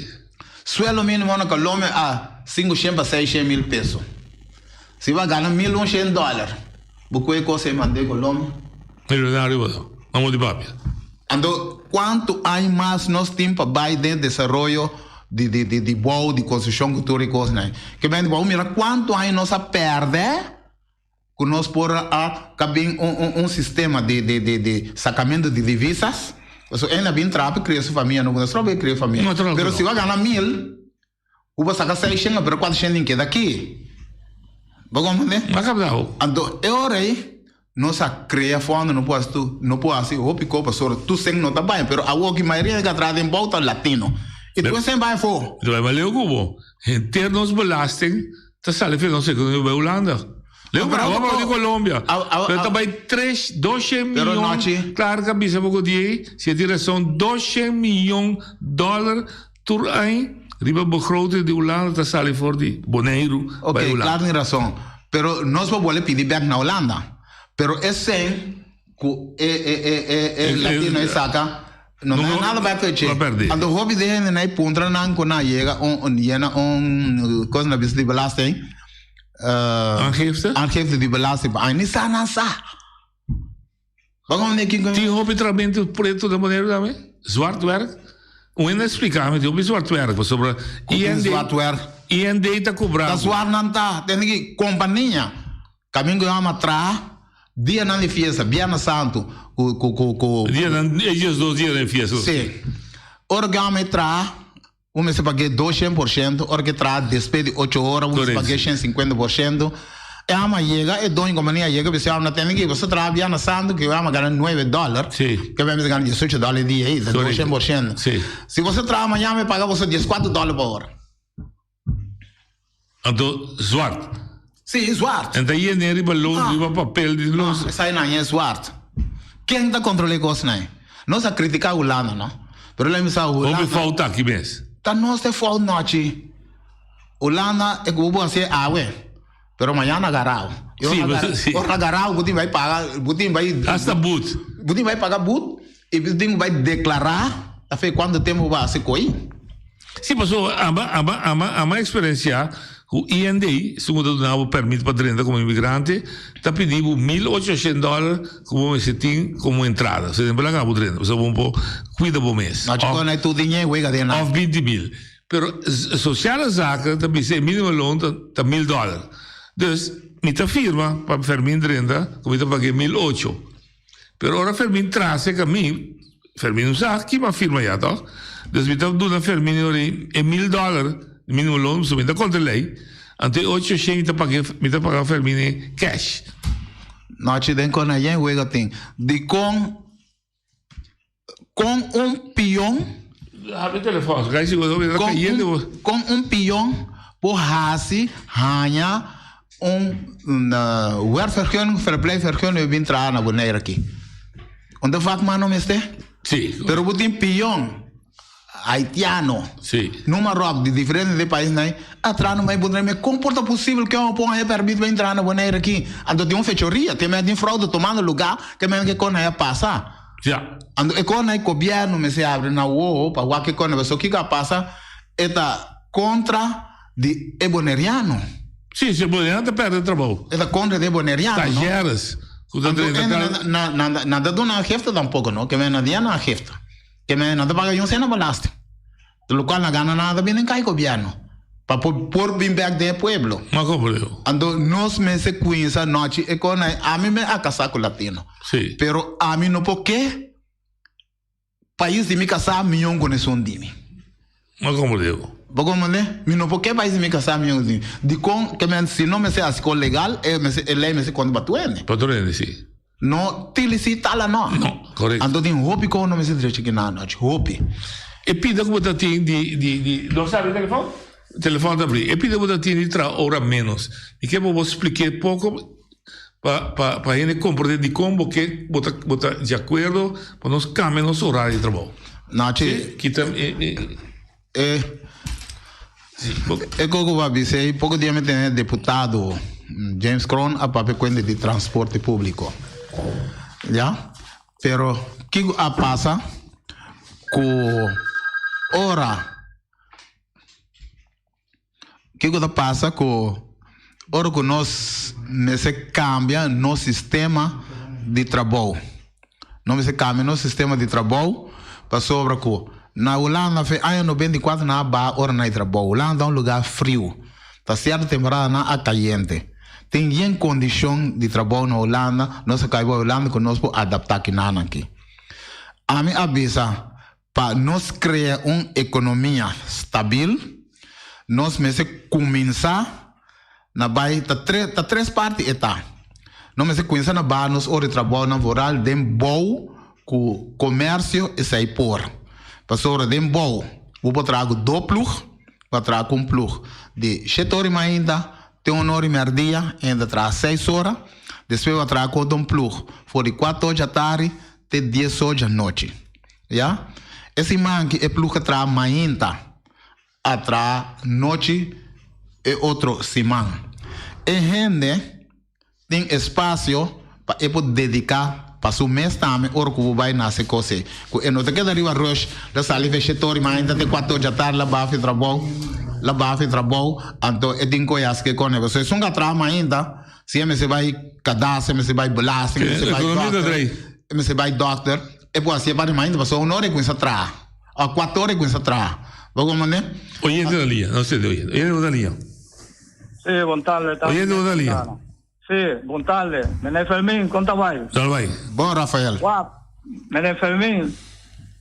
Sueldo mínimo na Colombia a 500 pa 600 mil peso. Si bo a gana 1100 dòler, bo koe kos ei mand'é Colombia. Millonario bo ta. Amo di papia. Anto, kuantu aña mas nos tin pa bai den desaroyo di di di di bou, di konstrukshon ku tur e kosnan ei? Ke bende bo mira kuantu aña nos a pèrdè ku nos por a ka bin un un un sistema di di di di sakamentu di divisas. Pasobra ey a bin traha pa kria su famia, no ku nos traha pa kria famia. No traha Pero no. si bo a gana mil, ku bo saka seishent, pero kuatroshen tin keda aki. Bo komprende? A kaptao. Anto e ora ey nos a krea fondo, no por hasi tur, no por hasi hopi kos pasobra tur sèn no ta bai. Pero awor ki mayoria di ka traha den bou ta latino. I tur sèn bai afó. Mi ta bai maleu ku bo. Henter nos belasting ta sali for nos ekonomia bai Hulanda. Leu Pero bravo awo di Colombia. Pero ta bai tres, 200 Pero miyon. nochi. Claro que bisa poco di ei, si e tin razon, 200 miyon dollar tur aña riba begroting di Hulanda ta sali for di Boneiru Ok, bai Hulanda. claro tin razon. Pero nos por bolbe pidi bek na Hulanda. Pero e sen ku e e e e e latino e saka no No, nada bai peche. no perde. Anto hopi de hende na puntra nan ku nan yega un un yena un kos na bisa di belasting. Aangifte? Aangifte di belasting pa aña. Ni sa nan sa. Waarom denk ik Tin hopi trabento preto na Boneiru tambe? Zwart werk? Un hende a explica mi tin hopi zwart werk pasobra Tin IND zwart werk. IND ta cobra Ta bo. zwart nan ta. Ten ki compania. Camingo yo ama traha dianan di fiesta, Biernes Santo, ku ku ku ku. Dianan, ellos dos dianan di fiesta. Sí. Ora ku yo ama e traha, un mester pag'é 200%, ora ku e traha despues di ocho ora, un mester pag'é 150%. E ama yega, e doño kompania yega bisa yo ama tende ki boso traha Biernes Santo ku yo ama gana nuebe dòler, Sí. ku yo mester gana 18 dòler e dia ei, ta 200%. Sí. Si boso traha mañana mi paga boso 14 dòler pa ora. Anto zwart. Sí, zwart. En ta yene riba loon, Ah. riba papel di loon. Ah, esai nan e zwart. Ken ta controla e cosnan ei? Nos a critica Hulanda, no? Pero lei mi sa Hulanda. Hopi fout aki mes. Ta nos e fout nochi. Hulanda e ku bo hasi awe, pero mañana agarao. E Sí, ora pero sí. ora agarao bo tin bai paga, bo tin bai Hasta boet. bo tin bai paga boet i bo tin bai declara ta fe cuanto tempo bo a hasi coi. Sí, pasobra aba, aba, aba, aba experiencia cu IND, esun cu ta duna bo permit pa drenta como inmigrante, ta pidi bo 1800 dollar cu bo mester tin como entrada. Osea, den belaga bo drenta, pasobra bo por cuida bo mes. No, chico, Of no hay tu diñe wega den nan. of 20 mil. Pero sociale zaken ta bisa e minimo loon ta 1000 dollar. Dus, mi ta firma pa Fermin drenta cu mi ta paga e 1008. Pero ora Fermin trase ka mi, Fermin no sa ki m'a firma ya toch? Dus mi ta duna Fermin ora e 1000 dollar minimo loon, so mi ta kontra lei. Anto e 800 mi ta paga Fermin e cash. No, chi den con ayen wega tin. Di con. Kon un pion. Habri telefòn, gai si bo ta kayente bo. Kon un pion por hasi haña un werkvergunning, verblijfvergunning pa bin traha na Bonaire aki? Un ta vakman no mester? Si. Pero bo tin pion haitiano, Si. numa ròp di diferente paisnan a traha na Bonaire. Mi kon por ta posibel ke un por haña pèrmit pa bin traha na Bonaire aki? Anto tin un fechoria, tin men tin fraude tomando lugá ke men ke kon a pasa. Ja. Anto e kona e gobièrnu mester abri nan wowo pa wak e kona pasobra kiko a pasa e ta kontra di e boneriano. Si, si e boneriano ta pèrdè trabou. E ta kontra di e boneriano, no? Stagiaires ku ta Anto drenta e kal. na na nan ta duna aangifte tampoko no, ke men nan ta yana aangifte. Ke men nan ta paga yon sena belasting. Lokual nan gana nan ta bini kai gobièrnu pa por por bin bèk den e pueblo. Ma komo leo? Anto nos mester kuinsa nochi e kona ei. Ami me a kasá ku latino. Sí. Pero ami no por ke pais di mi kasá mion ku esun di mi. Ma komo leo? Bo komprende? Mi no por ke pais di mi kasá mion ku esun di mi. Dikon ke men si no mester hasi kos legal e mester e lei mester konta pa tur hende. Pa tur hende, sí. No tili si tala no. No, correcto. Anto tin hopi con no mester drecha kina anochi, hopi. E pida cu bo ta tin di, di, di, no sabi telefon? Telefon ta abri. E pida bo ta tin di traha ora menos. Mi ke pa bo spliké poco pa, pa, pa hende comprende dicon bo ke, bo ta, bo ta di acuerdo pa nos cambia nos horario di trabou. Nochi. Si, kita e, e. E, Si, bo. E koko bo a bisa ei, poko dia mi tene deputado James Kroon a papia kuenta di transporte públiko. Ya, pero kiko a pasa ku ora, kiko ta pasa ku ora ku nos mester kambia nos sistema di trabou? No mester cambia nos sistema di trabou pasobra cu na Hulanda fe aña 94 nan a baha ora nan di trabou. Hulanda ta un lugar friu. Ta cierto temporada nan a cayente. Tin yen condicion di trabou na Hulanda, nos a cay bo Hulanda cu nos por adapta kinan aki. Ami a bisa pa nos crea un economia stabil nos mester cuminsa Na bai ta tres ta tres parti e ta. No mester cuminsa na baha nos ora di trabounan vooral den bou cu comercio esey por. Pasobra den bou bo por traha cu do ploeg, bo a traha cu un ploeg di shete ora y mainta te un ora y merdia y ta traha seis ora, despues bo a traha cu otro un ploeg for di cuatro ora djatardi te dies ora djanochi. Ya. E siman aki e ploeg a traha mainta. A traha nochi e otro siman. E hende tin espasio pa e por dedica pa su mes tambe ora cu bo bay na haci cos ey. Cu e no ta keda riba rush, la sali fe shete ora y mainta te cuatro dja tardi la baha fi trabou, la baha fi trabou, anto e tin cu haci ke con e. Pasobra esun cu a traha mainta, si e mester bay cadastro, e mester bay belasting, e mester bay dokter, e mester bay dokter, e por haci e parti mainta pasobra un ora e cuminsa traha. A cuatro ora e cuminsa traha. Bo comprende? Oyente na liña, no sende oyente. Oyente bo na liña. Sí, bon tarde. Oyente bo na liña. Sí, bon tarde. Meneer Fermin, con ta bai? Dal bai. Bon, Rafael. Wak, meneer Fermin,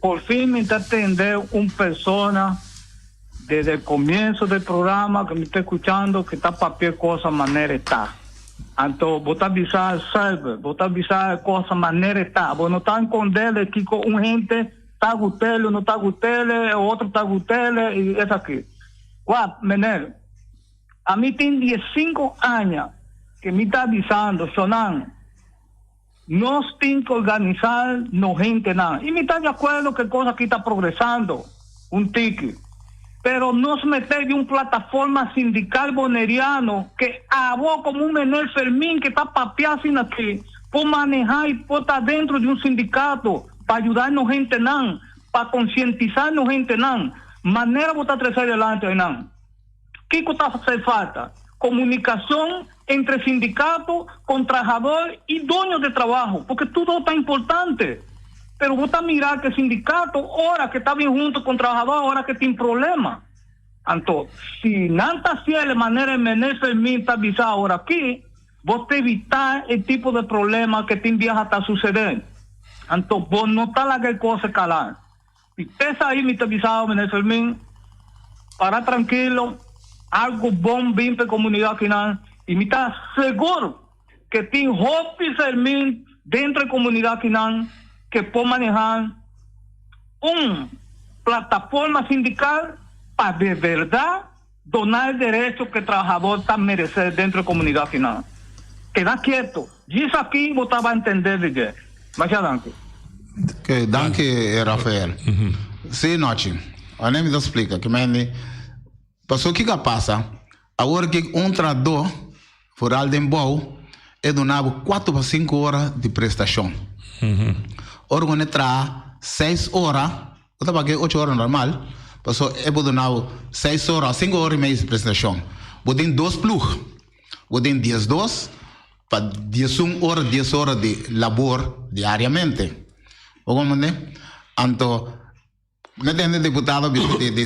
por fin mi ta tende un persona desde el comienzo del programa que mi ta escuchando que ta papia cosa manera e ta. Anto bo ta bisa zuiver, bo ta bisa cosa manera e ta. Bo no ta escondele kico un hende Ta gutele, no ta gutele, e otro ta gutele y esaki. Wak, meneer, ami tin diesinco aña ke mi ta bisando, Shonan, nos tin ke organisa nos hentenan. Y mi ta di acuerdo ke cos aki ta progresando un tiki. Pero nos mester di un plataforma sindical boneriano ke abo como un meneer Fermin ke ta papia asina aki por maneha y por ta dentro di un sindicato. Pa yuda nos hentenan, pa konsientisá nos hentenan, manera bo ta trese adelante einan. Kiko ta hacer falta? Komunikashon entre sindikato, kon trahador i doño de trabaho, porque tur ta importante. Pero bo ta mira ke sindikato ora ke ta bin hunto kon trahador ora ke tin problema. Anto, si nan ta hasiel manera e Meneer Fermin ta bisa aworakí, Bo ta evitá e tipo de problema ke tin biaha ta susedé. Anto bo no ta laga e kos eskalá. I p'esei mi ta bisa bo, Meneer Fermin, para trankilo, algu bon bin pa e komunidat akinan i mi ta segur ke tin hopi Fermin dentro e komunidat akinan ke por manehá. Un plataforma sindical pa de verdad dona e derecho cu e trabahador ta merece dentro e comunidad final. Keda quieto. Djis aki bo ta ba entende di dje. Masha danki. Ok, danki Rafael. Si Nochi, ane mi ta splica ki mende paso kiko a pasa awor ki un trahador vooral den bou e duna bo cuatro pa cinco ora di prestacion. Ora cu ne traha seis ora Bo ta paga e ocho ora normal, paso e bo duna bo seis ora o cinco ora y medio di presentacion. Bo tin dos ploeg, bo tin diesdos pa diesun ora, dies ora di labor diariamente. Bo comprende? Anto, mi tende diputado bisa di di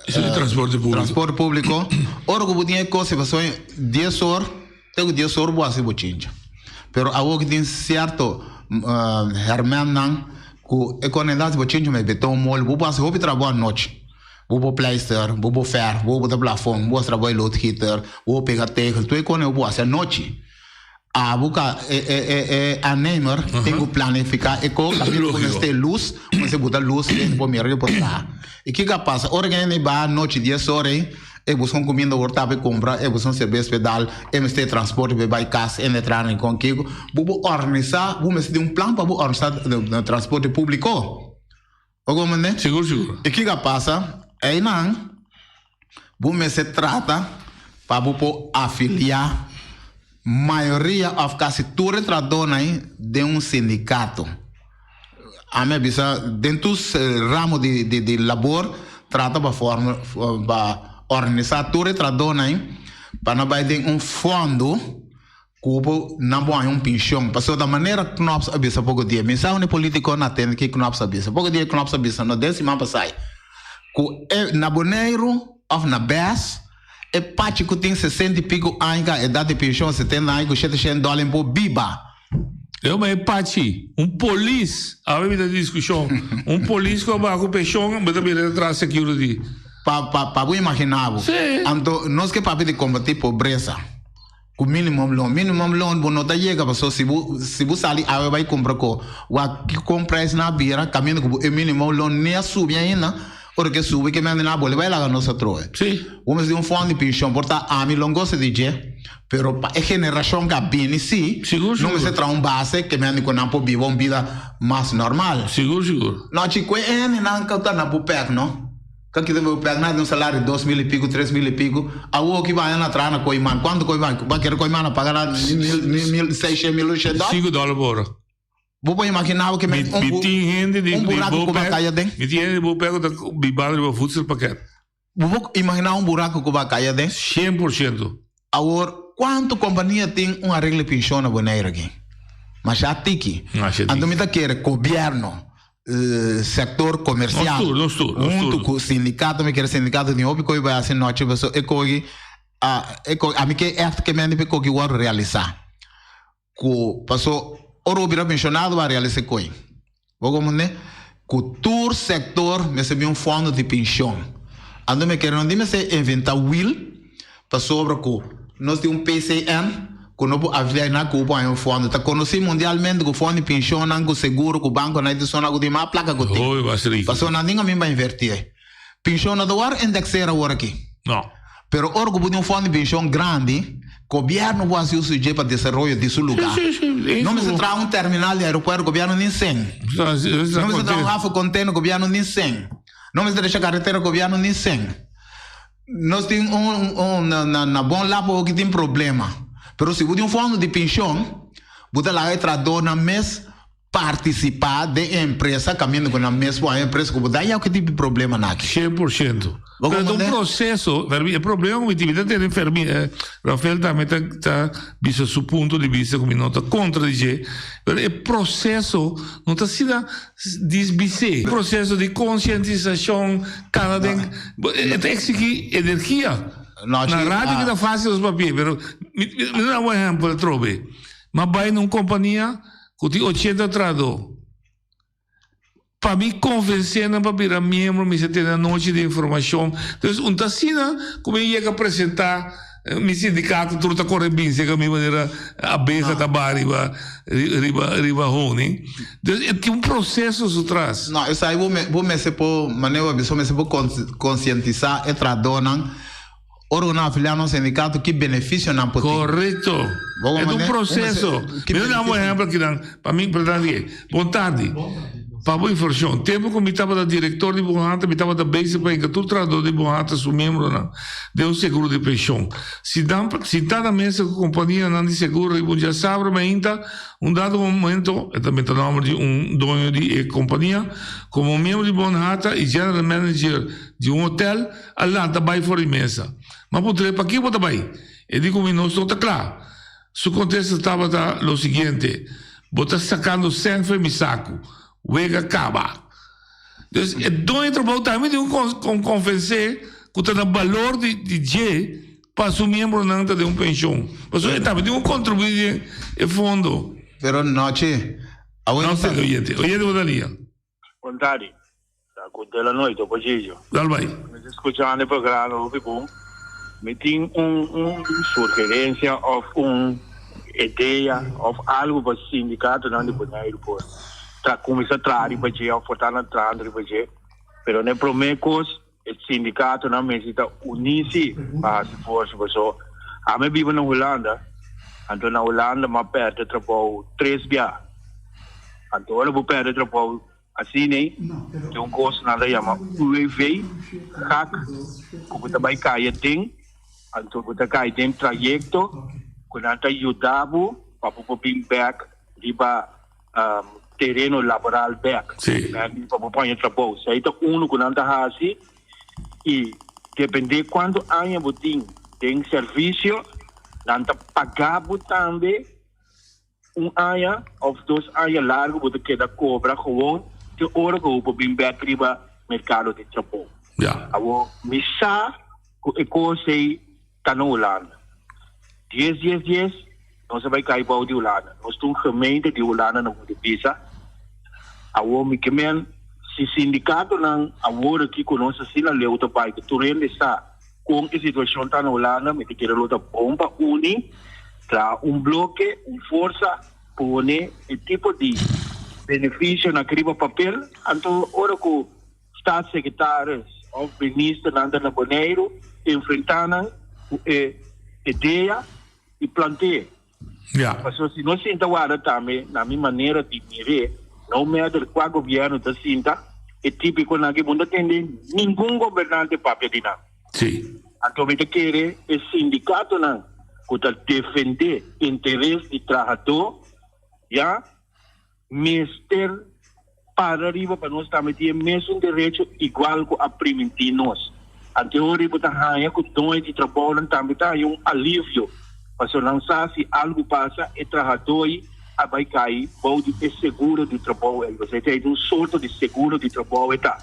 Transporte publico. Transporte publico, ora cu bo tin e cos paso dies or te cu dies or bo haci bo chincha. Pero awor ki tin cierto hermennan Ku e konedat bo chinchi mei beton moli, bo por hasi hopi trabou anochi. Bo por pleister, bo por fèrf, bo por bota plafon, bo por trabou e loodgieter, bo por pega tegel, tur e kos bo por hasi anochi. Abo ka e e e e aannemer tin ku planifiká e kos, kaminda ku mester lus, mester buta lus, hende por mira ke por traha. I kiko a pasa? Ora ku hende bai anochi dies ora ei, E busca un cuminda wor ta pe cumpra, e busca un cerveza pe dal, e mester transporte pe bay cas, e ne traha rincon kico. Bo por organisa, bo mester tin un plan pa bo organisa transporte publico. Bo comprende? Sigur, sigur. Y kico a pasa? Eynan bo mester trata pa bo por afilia mayoria of casi tur e trahadornan den un sindicato. Ami a bisa den tur ramo di di labor trata pa forma pa organisa tur e trahadornan pa nan bai den un fondo ku por nan por haña un penshon. Pasobra ta manera Knops a bisa poko dia, mi sa un e politikonan a tende ke Knops a bisa. Poko dia Knops a bisa no den siman pasai ku e na Boneiru of na Bes e pachi ku tin sesenta i piko aña ka edat di penshon setenta aña ku shete shen dòler por biba. Yo ma e pachi, un polis, awe mi ta discusion, un polis cu a baha cu pension, bo ta bira ta traha security. Pa, pa, pa bo imagina bo. Sí. Anto, nos ke papia di combati pobresa cu minimum loon. Minimum loon bo no ta yega paso si bo, si bo sali awe bay cumpra co, wak con prijs nan a bira, caminda cu bo e minimum loon ni a subi ainda, ora ke subi ke mende nan a bole bay laga nos atrobe. Sí. Bo mester di un fondo di pension, por ta ami lo gosta di dje. Pero pa e generashon ku a bini si, Sigur, no sigur. mester traha un base ke mende ku nan por biba un bida mas normal. Sigur, sigur. No, chi ku e hendenan ku ta na Bupec, no? Ka kita Bupec nan tin un salario di 2000 i piku, 3000 i piku. Awor ki baña na traha na Koiman. Kuantu Koiman? Bo a kere Koiman a paga nan mil, mil, mil seishent, mil oshent dòler? Sinku dòler por ora. Bo por imagina bo ke Mi, un mi bu, tin hende di, un di buraku ku Bupec, ba kaya den? mi tin hende di Bupec ku ta bibando riba voedselpakket. Bo por imaginá un buraku ku ba kaya den? 100%. Awor, kuantu kompania tin un areglo di penshon na Boneiru aki? Masha tiki. Masha tiki. Anto mi ta kere gobièrnu, sektor komersial, Nos tur, nos tur, nos huntu tur. ku sindikato, mi kere sindikato tin hopi koe bai hasi nochi pasobra e koe e koe ami ke ègt ke mende pa e koe wòrdu realisá. Ku paso ora bo bira penshonado bo a realisa e koi. Bo komprende? Ku tur sektor mester bin un fondo di penshon. Anto mi kere no tin mester inventa wiel pasobra ku nos tin un PCN ku no por afiliá na ku bo por haña un fondo. Ta konosí mundialmente ku fondo di penshonnan, ku seguro, ku bankonan i sona ku tin mas plaka ku tin. Hopi mas riku. Pasobra nan tin kaminda pa invertí. Penshon no ta wòrdu indekseer awor aki. No. Pero ora ku bo tin un fondo di penshon grandi, gobièrnu por hasi uso di dje pa desaroyo di su lugá. Sí, sí, sí. No mester traha un terminal di aeropuerto, gobièrnu tin sen. No mester traha un haven container, gobièrnu tin sen. No mester drecha karetera, gobièrnu tin sen. Nos tin un, un, na, na, na Bon Lap awor ki tin problema. Pero si bo tin un fondo di penshon, bo ta laga e trahadornan mes Partisipá den e empresa kaminda ku nan mes por haña empresa ku bo da yau ki tipo di problemanan aki. 100%. Bo Pero ta un komprendé? proseso, Fermin, e problema ku mi tin, mi ta tene Fermin, eh, Rafael tambe ta ta bisa su punto di bista ku mi no ta kontra di dje, pero e proseso no ta asina disbisé. E proseso di konsientisashon kana den, bo e ta eksigí energia. No, Na chi, radio ah. ki ta fásil nos papia, pero mi mi mi ta da un ehèmpel atrobe. Mi a bai na un kompania Ku tin ochenta trahadó. Pa mi konvensé nan pa bira miembro mi sa tene anochi di informashon. Entonces un ta asina ku mi yega presentá. Mi sindikato tur ta kore bin serka mi manera abeha ta baha riba riba riba honing. Dus e tin un proseso su tras. No, esei bo bo mester por manera bo a bisa bo mester por konsientisá e trahadónan ora ku nan afiliá na un sindikato ki benefisionan por tin. Korekto. E ta un proseso. Mi ta duna un ehèmpel akinan pa mi perdona di Bon tardi. Pa bo informashon, tempu ku mi tabata direktor di Bonhata mi tabata bezig pa hinka tur trahadó di Bonhata su miembronan den un seguro di penshon. Si nan sintá na mesa ku kompanianan di seguro riba un djasabra mainta, un dado momento, e ta meta nòmber di un doño di e kompania, komo miembro di Bonhata i general manager di un hotel, a lanta bai for di mesa. M'a puntr'é, Pakiko bo ta bai? E di ku mi, Nos no ta kla. Su kontesta tabata lo siguiente, Bo ta sakando sèn for mi saku. Wega kaba. Dus e doño di trabou tambe tin ku konvensé ku ta na balor di dje pa su miembronan ta den un penshon. Pasobra e tambe tin ku kontribuí den e fondo. Pero nochi, awe no ta. Oyente, oyente bo ta lia. Bon tardi. Ta cu de la noite, Opa Gigio. Dal bai. Mi ta scuchando e programa hopi bon. Mi tin un un sugerencia of un idea of algo pa sindicatonan di Boneiru por tra cuminsa traha riba dje of por ta nan trahando riba dje. Pero na e prome cos e sindicatonan mester ta uni si pa haci forsa paso ami a biba na Hulanda anto na Hulanda mi a perde trabou tres bia. Anto ora bo perde trabou Asina ei, tin un kos nan ta yama UWV, gak, ku bo ta bai kai aden, anto bo ta kai den trayekto ku nan ta yuda bo pa bo por bin bèk riba tereno laboral bèk, pa bo por haña trabou. Esei ta unu ku nan ta hasi i dependé kuantu aña bo tin den servisio, nan ta paga bo tambe. Un aña of dos aña largo bo ta keda cobra gewoon te ora cu bo por bin bek riba mercado di trabou. Awor mi sa cu e cos ey ta na Hulanda. Dies dies dies nos a bay cay bou di Hulanda. Nos ta un gemeente di Hulanda na bo ta bisa. Awor mi ke men si sindicatonan awor aki cu nos asina leu ta bay cu tur hende sa. Kon e situashon ta na Hulanda, mi ta kere lo ta bon pa uni, traha un bloke, un forsa, pone e tipo di benefisionan aki riba papel, anto ora ku staatssecretaris òf ministernan ta na Boneiru, enfrentá nan ku e idea i plante'é. Pasobra si nos sinta warda tambe, na mi manera di mir'é, no matter kua gobièrnu ta sinta, e típikonan aki bo no ta tende ningun gobernante papia di nan. Anto mi ta kere e sindikatonan ku ta defendé interes di trahadó, ya, mester para riba pa nos tambe tin e mesun derecho igual ku a primintí nos. Anteori bo ta haña ku doño di trabounan tambe ta haña un alivio, pasobra nan sa si algu pasa e trahadó-i a bai kai bou di e seguro di trabou ei. Pasobra esei ta un sorto di seguro di trabou e ta.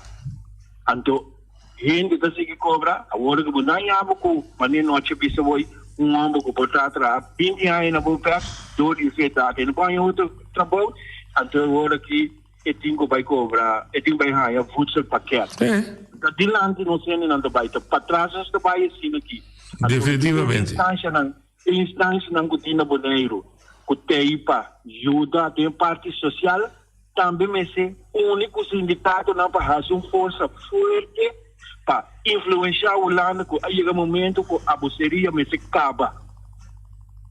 Anto hende ta sigui kobra, awor ku bo no haña bo ku manera nochi a bisa bo un hòmber ku por ta traha binti aña na bo pèk dor di su edat e no por haña otro trabou, anto awor aki e tin ku bai kobra, e tin bai haña voedselpakket. Ta dilanti nos hendenan ta bai, ta patras nos ta bai asina aki. Anto Definitivamente. e instanshanan, e instanshanan ku tin na Boneiru ku t'ei pa yuda den parti sosial, Tambe mester uni ku sindikatonan pa hasi un forsa fuerte pa influenshá Hulanda ku a yega momento ku abuseria mester kaba.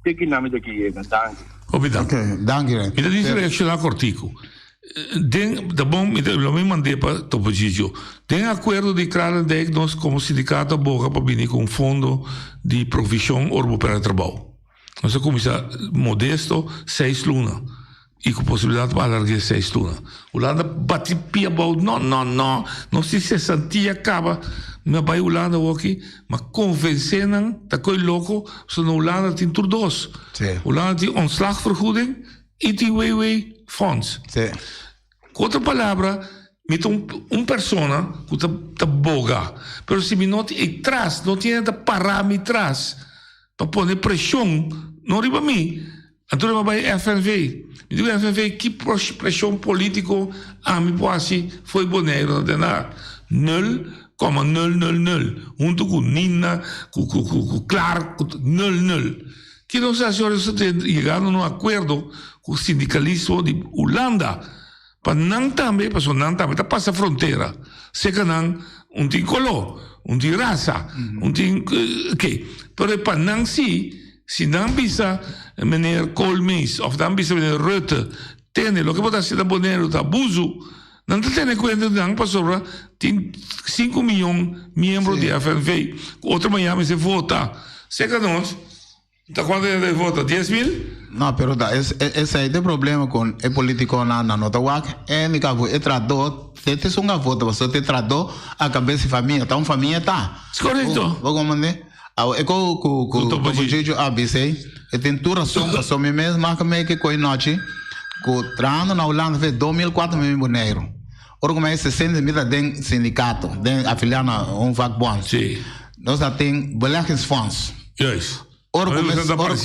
Te ki nan mi ta ke yega. Danki. Hopi danki. Ok, danki. Mi ta dici reacciona cortico. Den, ta bon, mi ta, lo mi mand'é pa Topo Gigio. Den acuerdo di Kralendijk nos como sindicato a boga pa bini cu un fondo di provision ora bo perde trabao. Nos a cuminsa modesto, seis luna. I ku posibilidat pa alarg'é seis luna. Hulanda bati pia abou, no, no, no, nos tin sesantia kaba. Mi a bai Hulanda awoki, m'a konvensé nan, ta koe loko, pasobra na Hulanda tin tur dos. Hulanda tin ontslagvergoeding i tin WW-fonds. Ku otro palabra, mi ta un un persona ku ta ta boga, pero si mi no tin e tras, no tin hende ta para mi tras pa pone preshon no riba mi, anto mi a bai FNV. Mi di ku FNV ki preshon politiko ami por hasi fo'i Boneiru na Den Haag? Nul. koma nul nul nul huntu ku Nina ku ku ku ku Clark ku nul nul. Ki nos hasi ora nos ta yegando na un akuerdo ku sindikalismo di Hulanda pa nan tambe pasobra nan tambe ta pasa frontera seka nan un tin koló un tin rasa un tin ke pero pa nan si si nan bisa meneer Koolmees of nan bisa meneer Rutte tene loke bo ta hasi na Boneiru ta abusu Nan ta tene kuenta di nan pasobra tin sinku miyon miembro di FNV ku otro mañana mester vota. Serka nos ta kuantu hende ta vota? Dies mil? No, pero ta esei ta e problema ku e politikonan nan no ta wak e ni ka e trató te te esun ka vota pasobra te trató a kabes di famia ta un famia ta. Korekto. Bo komprende? Awo e ku ku ku Topo Chicho a bisa ei e tin tur rason pasobra mi mes mas ke ke koe nochi ku trahando na Hulanda fe 2004 mi bin Boneiru ora ku mi a 60 mi ta den sindikato den afiliá na un vakbond nos a tin beleggingsfonds ora ku mi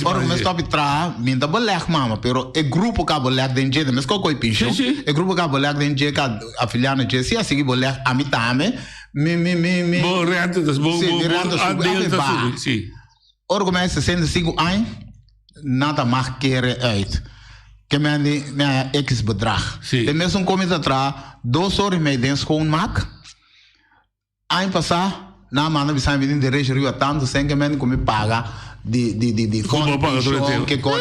ora ku mi stop di traha mi ta beleg mama pero e grupo ku a beleg den dje mes ku a koe penshon e grupo ku a beleg den dje ku a afiliá na dje si a sigui beleg ami tambe Mi, mi, mi, mi. Bo rente ta, bo, Sí, bo, mi bo rente subi. aandeel Afe ta ba. subi, sí. Ora ku mi a 65 aña, nada mag kere uit. Ke men di, mi a X bedrag. Sí. De mesun kon mi ta traha dos ora i mei den schoonmaak. Aña pasá, nan a manda bisa mi bin derecho riba tantu sen ke men di ku mi paga di, di, di, di Ku fondo bo paga tur e penshon, tempo. ke kon.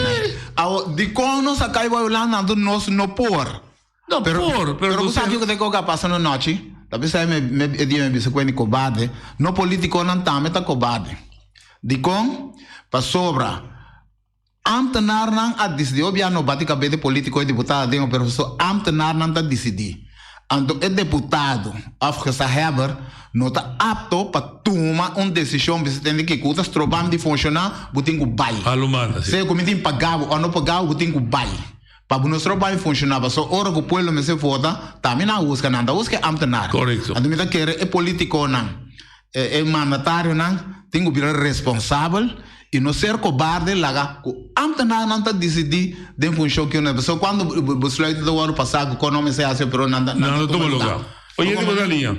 Awo, dikon nos a kai bai Hulanda anto nos no por? No Pero, por, pero pero ku sa kiko te koka pasa no nochi? Ta bisa me me e dia me bisa ku e kobarde. No politikonan tambe ta kobarde. Dikon? Pasobra ambtenaarnan a disidí, obia no bati kabes di politiko i diputado den, pero so ambtenaarnan ta disidí. Anto e deputado òf gezaghebber no ta apto pa tuma un desishon bisa tende ke ku ta strobam di funshoná, bo tin ku bai. Alo manda, si. Sea ku mi tin paga bo òf no paga bo, bo tin ku bai. Pa bo nos trabao funciona paso ora cu pueblo mester vota tambe nan a busca nan ta busca e ambtenaar. Correcto. Anto mi ta kere e politiconan e mandatarionan tin cu bira responsabel y no ser cobarde laga cu ambtenaarnan ta dicidi den funcion cu nan pasobra cuando besluit ta wordo pasa cu con no mester haci pero nan ta Nan ta tuma lugar. lugar. Oyente bo ta liña.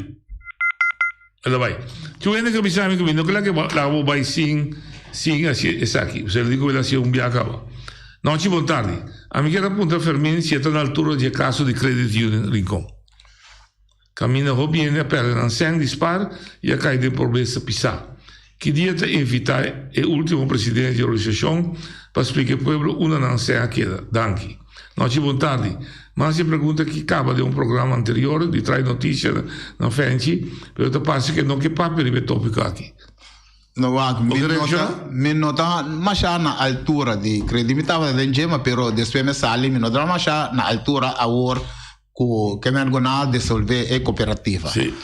El a bai. Tin un hende ku a bisa mi ku mi no ke laga laga bo bai sin sin hasi esaki. Pasobra el di ku el hasié un bia kaba. Nochi bon tardi. Ami kier a puntra Fermin si e ta na altura di e kaso di Credit Union Rincon. Kaminda hopi hende a pèrdè nan sèn di spar i a kai den pobresa pisá. Ki dia ta invitá e último presidente di organisashon pa splika e pueblo unda nan sèn a keda? Danki. Nochi bon tardi. Mas e pregunta ki kaba den un programa anterior di trae notisia na Fenchi, pero ta parse ke no ke papia riba e topiko aki. No wak, Bo mi ke no ta, reakshoná? mi no ta masha na altura di kredi. Mi tabata den dje, pero despues mi sali, mi no ta masha na altura awor ku ke men guna a disolve e kooperativa. Sí.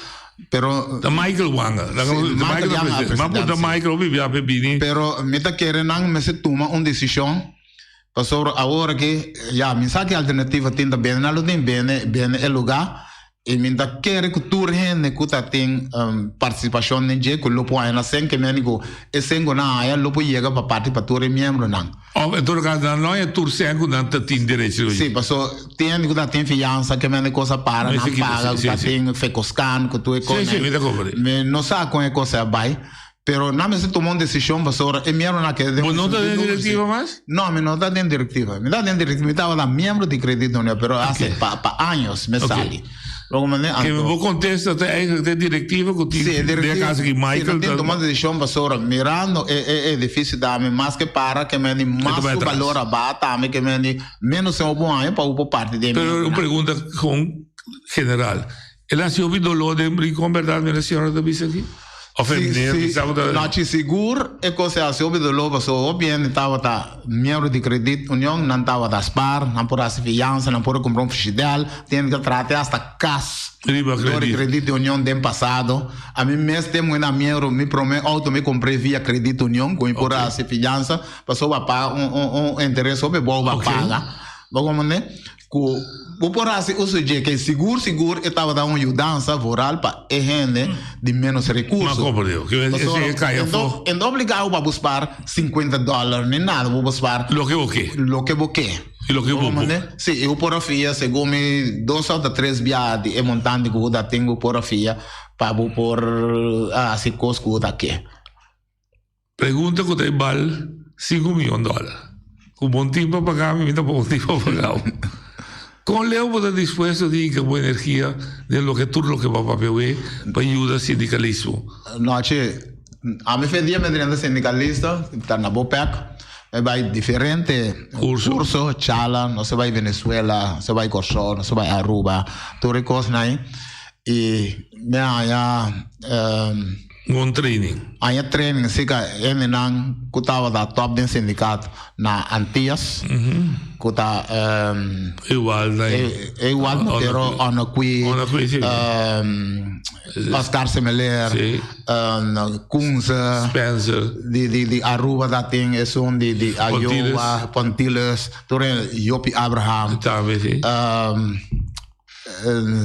Pero Ta Michael Wanga. Sí, Ta Michael Michael Wanga presidente. presidente, Ma punta sí. Michael hopi bia pe bini. Pero mi ta kere nan mester tuma un desishon pasobra awor aki ya mi sa ki alternativa tin ta bende nan lo tin bende bende e luga i mi ta kere ku tur hende ku ta tin partisipashon den dje ku lo por haña nan sen ke meni ku e sen ku nan haña lo por yega pa parti pa tur e miembronan. Of en todo caso nan no haña tur sen ku nan ta tin derecho Sí, paso tin hende ku ta tin fiansa ke mende kos a para nan paga ku ta tin fekoskan ku tur e kos. Sí, sí, mi ta comprende. Mi no sa kon e kos a bai. Pero nan mester tuma un desishon pasobra e miembronan a keda den Bo no ta den un direktiva mas? No, mi no ta den direktiva. Mi ta den direktiva, mi tabata miembro di Credit Union, pero hace pa pa años mi sali. Loke mi Ke anto. bo kontesta ta eigenlijk den direktiva ku tin Sí, e den direktiva. kaso ki Sí, Michael nan tin ta tuma desishon pasobra mirando e e edifisio tambe mas ke para ke meni E ta mas bai su atras. balor a baha tambe ke meni menos e obo aña pa obo parti den Pero un miembronan. pregunta gewoon general. El a hasi hopi doló den Rincon berdad mira señora ta bisa aki? Of e Si, meneer si, bisa ku ta. Nachi sigur e kos e hasi hopi doló pasobra hopi hende tabata miembro di Credit Union, nan tabata spar, nan por hasi fiansa, nan por a kumpra un frishidèl, tin hende ku a traha te hasta kas Riba dor di kredit. Credit Union den pasado. Ami mes tempu ku mi ta miembro, mi promé outo mi kumpr'é via Credit Union ku mi por a hasi fiansa pasobra a paga un un un interes hopi bou pa paga. Bo komprende? Ku bo por hasi uso dje ke sigur sigur e tabata un yudansa vooral pa e hende di menos rekurso. Ma komo digo, ke Pasobra ese kai afó. e no obligá bo pa bo spar sinkuenta dòler ni nada, bo por spar Loke bo ke. loke bo ke. I loke bo por. Si, i bo por a fia segun mi dos òf ta tres bia di e montante ku bo ta tin bo por a fia. pa bo por hasi kos ku bo ta ke. Pregunta ku ta e bal sinku miyon dòler. Ku bon tin pa paga mi, mi tampoko tin pa paga bo. Kon leu bo ta dispuesto di hinka bo energia den loke tur loke bo a papia awe pa yuda sindikalismo? Nochi, ami fe dia mi drenta sindikalista, ta na Bopec, mi bai diferente kurso, charla, nos a bai Venezuela, nos a bai Kòrsou, nos a bai Aruba, tur e kosnan ei. I mi a haña. Un training. Aña training si ka hendenan ku tabata top den sindikat na Antillas ku ta Igual na igual pero Onokui Oscar Semeler Kunze Spencer di di di Aruba ta tin esun di di Iowa Pontiles tur Jopi Abraham Tambe si.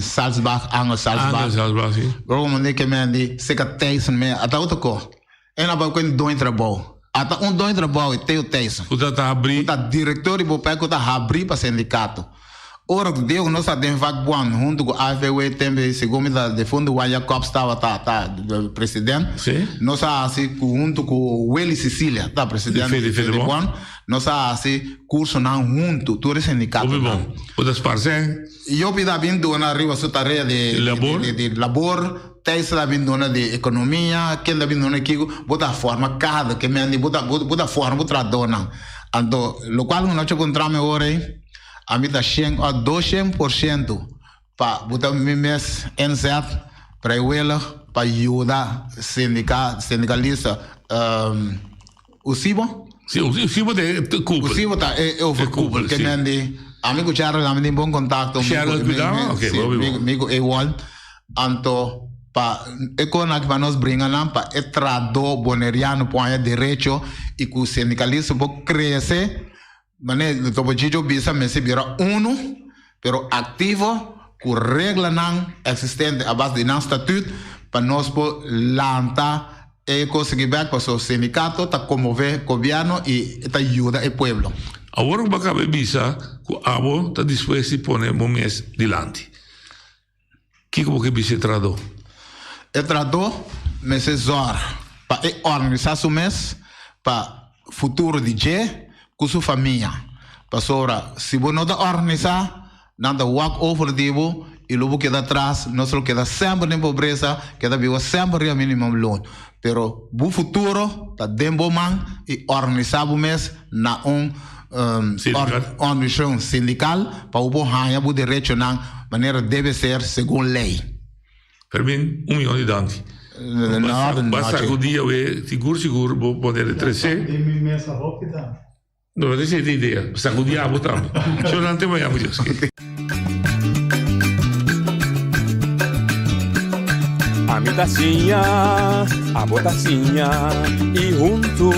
Salzbach, Angel Salzbach. Angel Salzbach, si. Bro, meneer ke men di seka Thijssen me ata otro ko. En aba ku un doin trabou. Ata un doin trabou e Theo Thijssen. Ku ta ta habri. Ku ta direktor di Bopec ku ta habri pa sindikato. Ora ku Diego nos ta den vakbond huntu ku AFW tempe segun mi ta defuntu Juan Jacobs tabata ta president. Si. Nos a hasi ku huntu ku Willy Cecilia ta president Di di Fedebond. Nos a hasi cursonan huntu, tur e sindicatonan. Hopi bon. Bo ta sparse? Jopi ta bin duna riba su tarea di Labor. di labor, Thijs ta bin duna di economia, ken ta bin duna kico, bo ta forma cada ke men bo ta bo ta forma bo trahadornan. Anto locual cu nos a puntra mi ora ei, ami ta shen of doshen por ciento pa bo ta mi mes inzet vrijwillig pa yuda sindica sindicalista Usibo? Si, Usibo ta e koepel. Usibo ta e overkoepel. Ke men di, ami ku Gerald ami tin bon kontakto. Gerald Cuidado? Ok, hopi bon. Mi ku Ewald. Anto pa e kon aki pa nos bringa nan pa e trahadó boneriano por haña derecho i ku sindikalismo por krese. Mane Topo Chicho bisa mester bira unu pero aktivo ku reglanan eksistente a base di nan statut pa nos por lanta e kos aki bek pasobra sindikato ta konmové gobièrnu i e ta yuda e pueblo. Awor bo a kaba e bisa ku abo ta dispuesto di pone bo mes dilanti. Kiko bo ke bisa e trahadó? E trahadó mester zòrg pa e òrganisá su mes pa futuro di dje ku su famia. Pasobra si bo no ta òrganisá, nan ta wak over di bo i lo bo keda atras. Nos lo keda semper den pobresa, keda biba semper riba minimum loon. Pero bo futuro ta den bo man i òrganisá bo mes na un organisashon sindikal pa bo por haña bo derechonan manera debe ser segun lei. Fermin, un miyon di danki. Bo a sakudí awe sigur sigur bo poder trese. No, esei ta idea. Sakudí abo tambe. Shornan te mañana, Dios ke. Ami ta siña, abo ta siña y huntu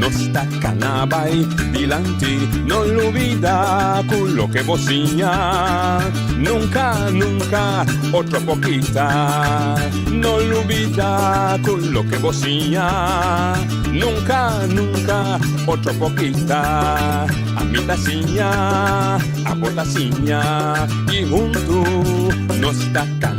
nos ta cana bay dilanti. No lubida cu loke bo siña nunca, nunca otro por kita. No lubida cu loke bo siña nunca, nunca otro por kita. Ami ta siña, abo ta siña y huntu nos ta cana.